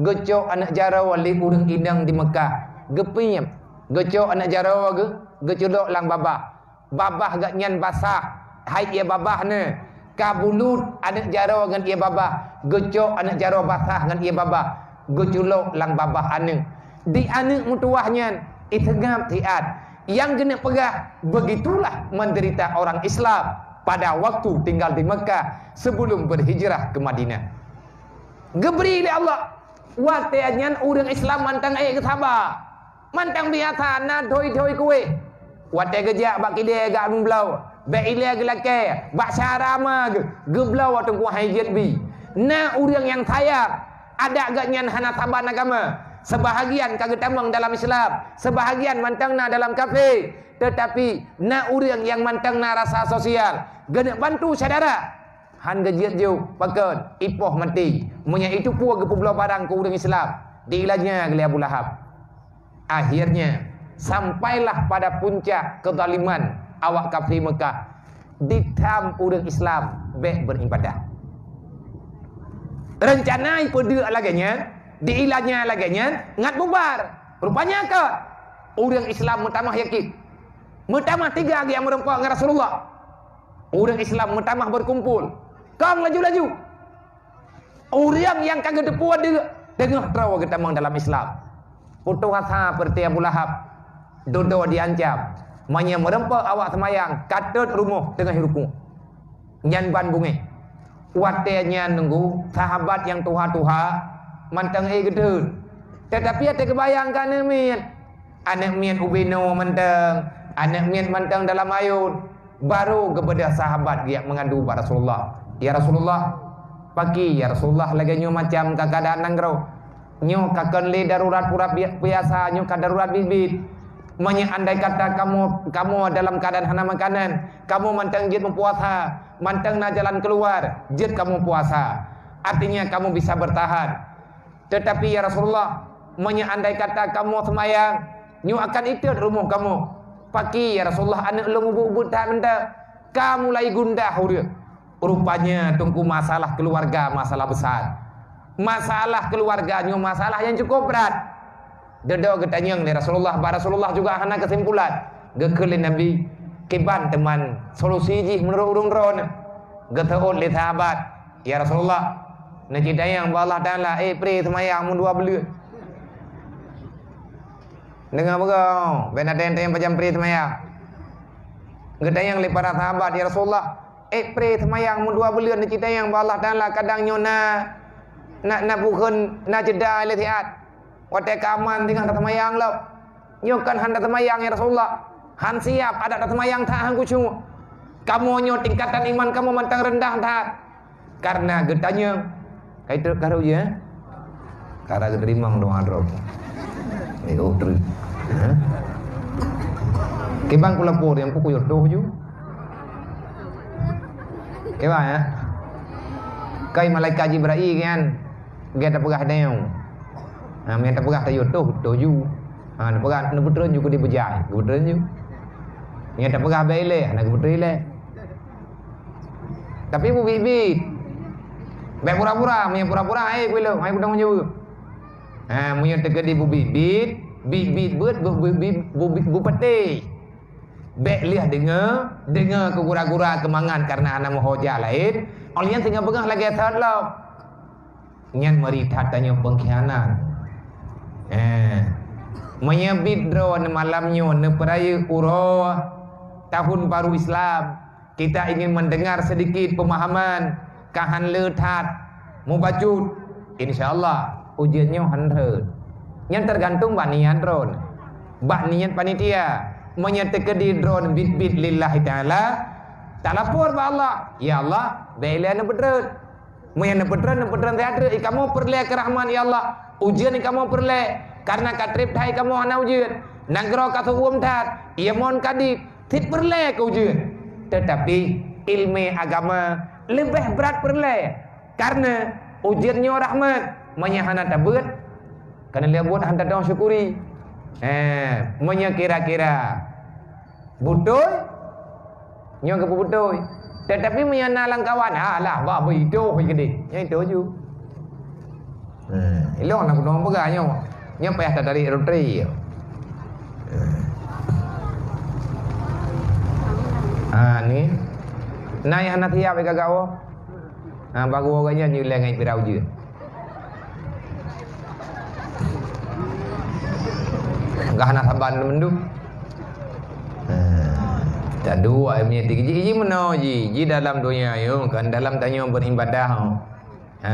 geucok aneuk jaroe lé ureueng inong di Meukah, geupiep, geucok aneuk jaroe geu-, geuculok lam babah. Babah geuh nyan basah, hai ié babah neu. Ka bulut aneuk jaroe ngon ié babah, geucok aneuk jaroe basah ngon ié babah, geuculok lam babah aneuk. Di aneuk meutuwah nyan, iseungab siat. Nyang geuneuk peugah, begitulah menderita orang Islam pada waktu tinggal di Mekah sebelum berhijrah ke Madinah. Geubri lé Allah, watèe nyan ureueng Islam mantong ék geusaba. Mantong biasa na dhôi-dhôi kuéh. Watèe geujak bak kidée gak meubloe, bèk ilée geulakée, bak syara ma geu-, geubloe teungku hai jeuet bi. Na ureuëng nyang sayang, adak geuhnyan hana saban agama. Seubahagian ka geutamong dalam Islam, seubahagian mantong na dalam kafé. Teutapi na ureuëng nyang mantong na rasa sosial, geuneuk bantu syedara. Han geujeuet ju, pakon, ipoh maté. Meunyoe itu peue geupeubloe barang keu ureuëng Islam, diilanya lé Abu Lahab. Akhirnya, sampailah pada puncak kezaliman awak kafé Mekah. Ditam ureuëng Islam bék beuribadah. Rencana ipeudeuek lagée nyan, diilanya lagée nyan, ngat bubar. Rupanya ka ureuëng Islam meutamah yakin. Meutamah tiga geuh meureumpok ngon Rasulullah. Ureuëng Islam meutamah beukumpul. Kong laju-laju. Ureuëng nyang ka geuteupeue deuek teungoh troe geutamong dalam Islam. Putôh asa peureuté Abu Lahab, dudoe diancam. Meunyoe meureumpok awak seumayang, ka teuet rumoh teungoh ruku'. Nyan ban beungéh. Watée nyan nunggu sahabat nyang tuha-tuha mantong éh geuteuet. Teutapi até geubayang keu aneuëk miet. Aneuëk miet ubé noe mantong, aneuëk miet mantong dalam ayôn. Barô geubeudôh sahabat geujak meungadu bak Rasulullah, "Ya Rasulullah, pakri ya Rasulullah lagée nyoe macam keuadaan nanggroe? Nyoe ka kon lé darurat pura bi-, puasa, nyoe ka darurat biet-biet. Meunyoe andai kata kamoe, kamoe dalam keuadaan hana makanan, kamoe mantong jeuet meupuasa, mantong na jalan keuluar, jeuet kamoe puasa. Artinya kamoe bisa beurtahan." Teutapi, ya Rasulullah, meunyoe andai kata kamoe seumayang, nyoe akan iteuet rumoh kamoe. Pakri, ya Rasulullah, aneuëk lôn ubeuet-ubeuet that mantong. Ka mulai gundah ureuëng. Rupanya teungku masalah keuluwarga masalah besar. Masalah keuluwarga nyoe masalah nyang cukup brat. Dudoe geutanyong lé Rasulullah, bak Rasulullah juga hana keusimpulan. Geukheun lé Nabi, kiban teuma solusi jih meunurot ureuëng droeneuh. Geuteuôt lé sahabat, "Ya Rasulullah, neucit tanyong bak Allah Taala, ék pré seumayang meudua buleuen." Deungoe beugöt, bék na teueng-teueng pajan pré seumayang. Geutanyong lé para sahabat, "Ya Rasulullah, ék pré seumayang meudua buleuen neucit tanyong bak Allah Taala, kadang nyoe na, na, na bukon, na jeda lé siat." Watée ka aman singoh taseumayang lom. Nyoe kan hana taseumayang, ya Rasulullah. Han siab adak taseumayang that han khusyuk. Kamoe nyoe tingkatan iman kamoe mantong reundah that. Karena geutanyong, ka trok karu ya. Karena geuteurimong doa droe. Eh, oh, trok. Ha? Kiban kulapor nyang pukul yotoh ju. Kiban ya. Kai malaikat Jibril kan. Gata peugah dayong. Ha, meunyo tapeugah tayue toh, toh ju. Ha, tapeugah neupeutreun ju keu dibeujai, geupeutreun ju. Meunyo tapeugah bèk ilèe, hana geupeutreun ilèe. Tapi beubiet-biet. Bèk pura-pura, meunyo pura-pura, hai peuleuh, hai peutanggung jaweueb. Ha, meunyo teukeudi beubiet-biet, biet-biet beuet, beu-, beu-, beu-, beu-, beupatéh. Bèk lheueh deungoe, deungoe keu gura-gura keu mangat kareuna hana meuho jak laén, óh lheueh nyan singoh beungoh lagèe sot lom. Nyan meuri that tanyoe peungkhianat. Eh, meunyo biet droe neumalam nyoe neupeurayeuk uroe tahun baru Islam, kita ingin mendengar sedikit pemahaman, ka han le that mubacut, insya Allah ujeuen nyoe han rhot. Nyan teugantung bak niat droe, bak niat panitia. Meunyo teukeudi droe biet-biet lillahi taala, talapor bak Allah, "Ya Allah, bèk ilèe neupeutreun." Meunyo neupeutreun, neupeutreun siat treuk, "I kamoe peureulèe keu rahmat, ya Allah. Ujeuen i kamoe peureulèe, kareuna ka trép that i kamoe hana ujeuen. Nanggroe ka seu-uem that, ié mon ka dit, cit peureulèe keu ujeuen." Teutapi, ileumèe agama leubeh brat peureulèe, kareuna ujeuen nyoe rahmat. Meunyo hana tabeuet, ka neuh lheueh buet han tateueng syukuri. Eh, meunyo kira-kira Beutôi? Nyoe geupeubeutôi. Teutapi meunyoe na lam kawan, alah, bah beuidoh keudéh. Nyan itu ju. Eh, ilong na keunoe peugah nyoe. Nyoe payah tatarék roti. Eh. Ah, ni. Na nyang hana siap gaga woe. Ha, baru orang nyan nyeuleng ngon pirau jeuet. Gah na saban mandum. Ha, tadu ai meunyo ji, ji meunoe ji, ji dalam donya nyoe kan dalam tanyoe beribadah. Ha.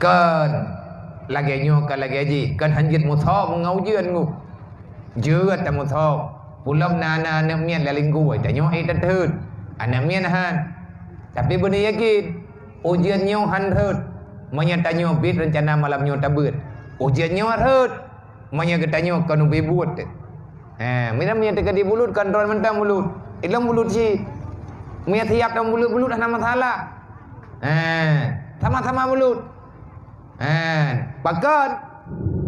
Kon lagèe nyoe, kon lagèe jih, kon hanjeuet musoe meungon ujeuen ngu. Jeuet tamusoe. Pulom na, na aneuk miet lam linggui, tanyoe ék tatheun. Aneuk miet han. Tapi beuneuyakin, ujeuen nyoe han rhot, meunyoe tanyoe biet reuncana malam nyoe tabeuet. Ujeuen nyoe rhot, meunyoe geutanyoe kon ubé buet. Ha, mira meunyoe teukeudi bulut, kontrol mantong bulut. Ilong bulut cit. Meunyoe siap dan bulut-bulut hana masalah. Ha, sama-sama bulut. Hen, pakon?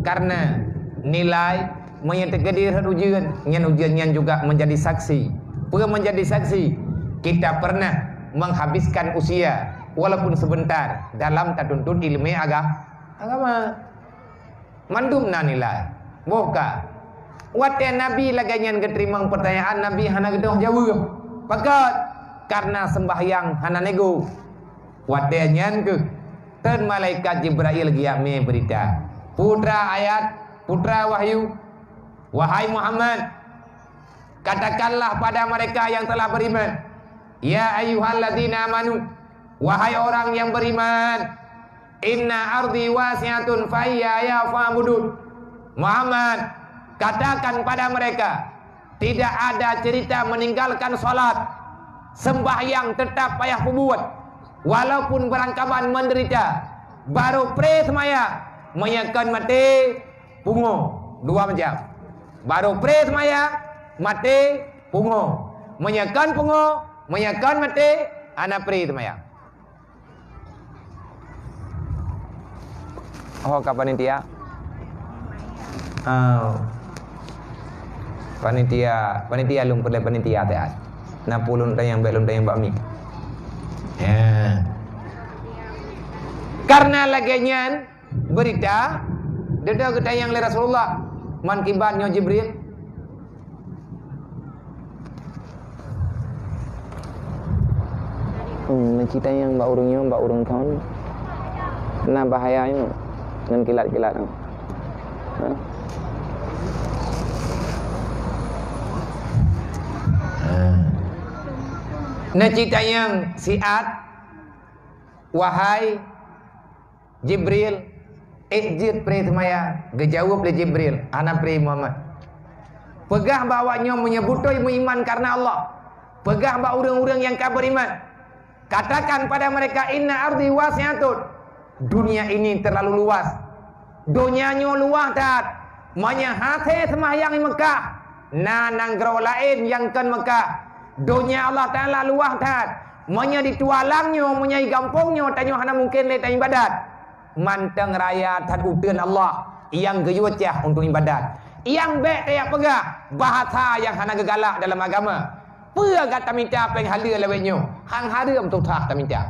Karena nilai meunyoe teukeudi rhot ujeuen, nyan ujeuen nyan juga menjadi saksi. Peue menjadi saksi? Kita pernah menghabiskan usia walaupun sebentar dalam tatuntut ilmu aga-, agama. Mandum na nilai. Boh ka. Watée Nabi lagée nyan geuteurimong peutanyaan, Nabi hana geudong jaweueb. Pakon? Karena sembahyang hana nego. Watée nyan keuh, teun malaikat Jibrail geujak mé beurita, "Putra ayat, putra wahyu, wahai Muhammad, katakanlah pada mereka yang telah beriman, 'Ya ayyuhalladzina amanu, wahai orang yang beriman, inna ardi wasi'atun fa iyyaya fa'budun.'" Muhammad, katakan pada mereka, tidak ada cerita meninggalkan salat. Sembahyang tetap payah peubuet, walaupun beurangkaban menderita. Barô pré seumayang, meunyoe kon maté, pungo. Dua macam. Barô pré seumayang, maté, pungo. Meunyoe kon pungo, meunyoe kon maté, hana pré seumayang. Oh, ka panitia? Oh. Panitia, panitia lôn peureulée panitia teuh. Na peue lôn tanyong, bék lôn tanyong bak mi. Ya. Karena lagée nyan beurita, dudoe geutanyong lé Rasulullah, man kiban nyoe Jibril. Hmm, na cit tanyong bak ureuëng nyoe, bak ureuëng kon. Na bahaya nyoe ngon kilat-kilat nyoe. Ha? Na cit tanyong siat, wahai Jibril, "Ék jeuet pré seumayang?" Geujaweueb lé Jibril, "Hana pré, Muhammad." "Peugah bak awaknyoe meunyoe beutôi meuiman kareuna Allah. Peugah bak ureuëng-ureuëng nyang ka beuriman, 'Katakan pada mereka, inna ardi wasi'atun.'" Dunia ini terlalu luas. Donya nyoe luwah that. Meunyoe hase seumahyang di Meukah, na nanggroe laén nyang kon Meukah. Donya Allah Taala luwah that. Meunyoe di tualang nyoe, meunyoe di gampông nyoe, tanyoe hana mungken lé taibadat. Mantong raya that uteuen Allah nyang geuyue cah untuk ibadat. Nyang bék tajak peugah bahasa nyang hana geugalak dalam agama. Peue gata mita péng haleue lawét nyoe? Hang hareuem tutoh tamita.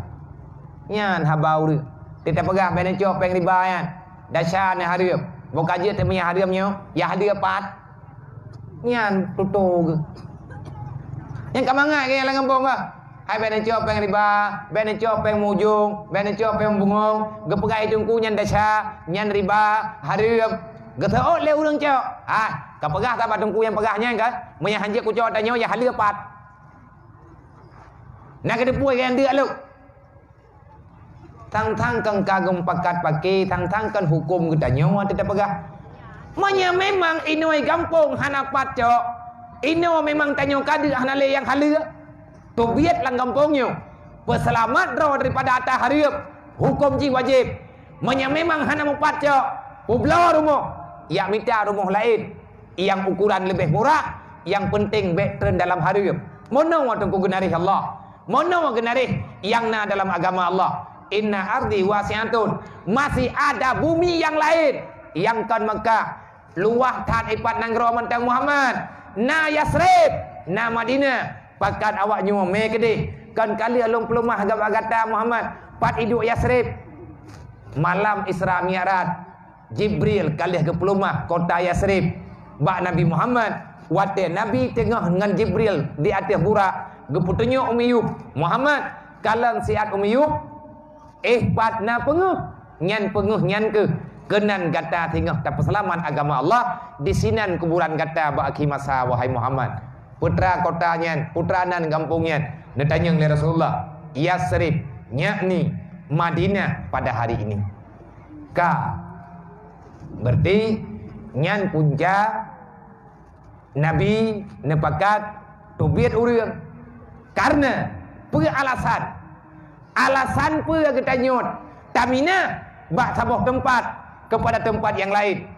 Nyan haba ureuëng. Teutab peugah bék neucok péng riba nyan. Dasya na hareuem. Boh ka jeuet teumanyah hareuem nyoe, ya haleue pat. Nyan tutoe geuh. Nyang ka mangat geuh nyang lam gampông geuh. Hai bék neucok péng riba, bék neucok péng mujong, bék neucok péng bungong, geupeugah teungku nyan dasya, nyan riba, hareuem. Geuseuôt lé ureuëng cok. Ah, ka peugah saban teungku nyang peugah nyan kan? Meunyoe hanjeuet kucok tanyoe, ya haleue pat. Na geuteupeue nyang deuk lom. Thang-thang kon ka geupakat paké, thang-thang kon huköm geutanyoe teutab peugah. Meunyoe memang inoe gampông hana pat cok, inoe memang tanyoe ka deuk hana lé nyang haleue, teubiet lam gampông nyoe, peuseulamat droe daripada ata hareuem, huköm jih wajéb. Meunyoe memang hana mupat cok, peubloe rumoh, yak mita rumoh laén nyang ukuran leubeh murah, nyang peunteng bék treun dalam hareuem. Meunoe teungku geunaréh Allah. Meunoe geunaréh nyang na dalam agama Allah. Inna ardi wasi'atun. Masih ada bumi nyang laén nyang kon Meukah. Luwah that ipat nanggroe mantong Muhammad. Na Yasrib, na Madinah. Pakat awak nyoe mé keudeh. Kon ka lheueh lôn peuleumah gaba gata Muhammad. Pat iduek Yasrib. Malam Isra Mi'raj, Jibril ka lheueh geupeuleumah kota Yasrib bak Nabi Muhammad. Watée Nabi teungoh ngon Jibril di ateueh burak, geupeutunyok u miyueb, "Muhammad, kalon siat u miyueb, éh pat na peungeuh, nyan peungeuh nyan keuh keunan gata singoh tapeuseulamat agama Allah, disinan kuburan gata bak akhé masa, wahai Muhammad." Putra kota nyan, putra nan gampông nyan, neutanyong lé Rasulullah, "Yasrib, yakni Madinah pada hari ini?" Ka. Berarti nyan punca Nabi neupakat teubiet ureuëng. Karena peue alasan? Alasan peue geutanyoe taminah bak saboh teumpat keupada teumpat nyang laén?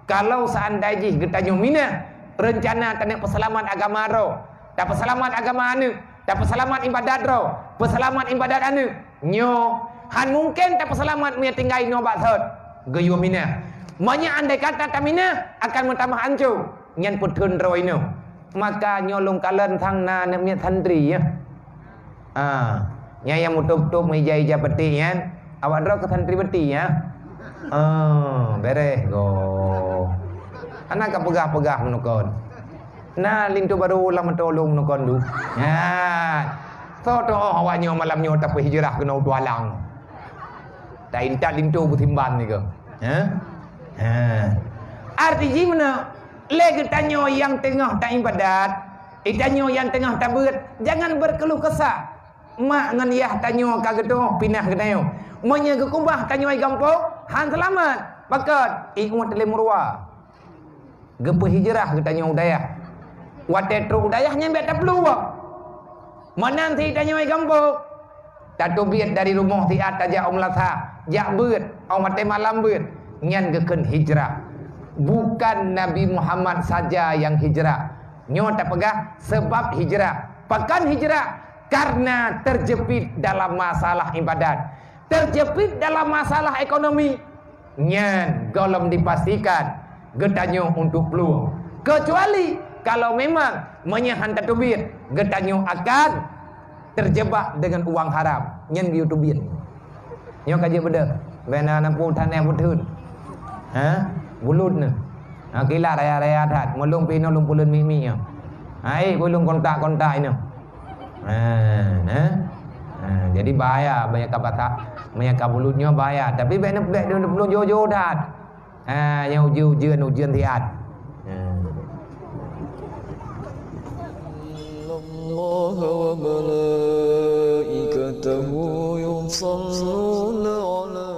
Kalau seandai jih geutanyoe minah rencana taneuk peuseulamat agama droe, tapeuseulamat agama aneuk, tapeuseulamat ibadat droe, peuseulamat ibadat aneuk, nyoe han mungken tapeuseulamat meunyo tinggai inoe bak sot, geuyue minah. Meunyo andai kata taminah akan meutamah ancô, nyan peutheun droe inoe. Maka nyoe lôn kalon sang na aneuk miet santri, ya. Ah, nyan nyang mutôb-tôb meuija-ija peuti nyan, awak droe keu santri peuti, ya. Ah, beres go. Hana ka peugah-peugah meunukon. Na linto barô lam meuto lôn meunukon du. Nyan. Soe teuh awak nyoe malam nyoe tapeuhijrah keunoe u Tualang. Ta intat linto beusimban nyoe. Ha? Ha. Arti jih meunoe, lé geutanyoe nyang teungoh taibadat, geutanyoe nyang teungoh tabeuet, jangan berkeluh kesah. Mak ngon yah tanyoe ka geutuoh pinah geutanyoe. Meunyoe geukeubah tanyoe gampông, han seulamat. Pakon? Ié uet lé meuruwa. Geupeuhijrah geutanyoe u dayah. Watée trok u dayah nyan bék taplueng. Meunan sit tanyoe gampông. Tateubiet dari rumoh siat tajak u meunasah, jak beuet, óh watée malam beuet. Nyan geukheun hijrah. Bukan Nabi Muhammad saja nyang hijrah. Nyoe tapeugah sabab hijrah. Pakon hijrah? Karena terjepit dalam masalah ibadat, terjepit dalam masalah ekonomi. Nyan gohlom dipastikan geutanyoe untuk plueng. Kecuali kalau memang meunyo han tateubiet, geutanyoe akan terjebak dengan uang haram. Nyan geuyue teubiet. Nyoe ka jeuet beudôh. Bèk na, na peue that nyan peutheun. Ha? Bulut nyoe. Ha, kilat raya-raya that. Meulôn pih nyoe lôn peuleuen miet-miet nyoe. Ha, eh, peue lôn kontak-kontak nyoe. Ha, nah. Ha, jadi bahaya, banyak ka patah, banyak ka bulut nyoe bahaya. Tapi bèk na, bèk na peulôn jôh-jôh that. Ha, nyang ujeuen-ujeuen, ujeuen siat. Ha. إن الله وملائكته يصلون على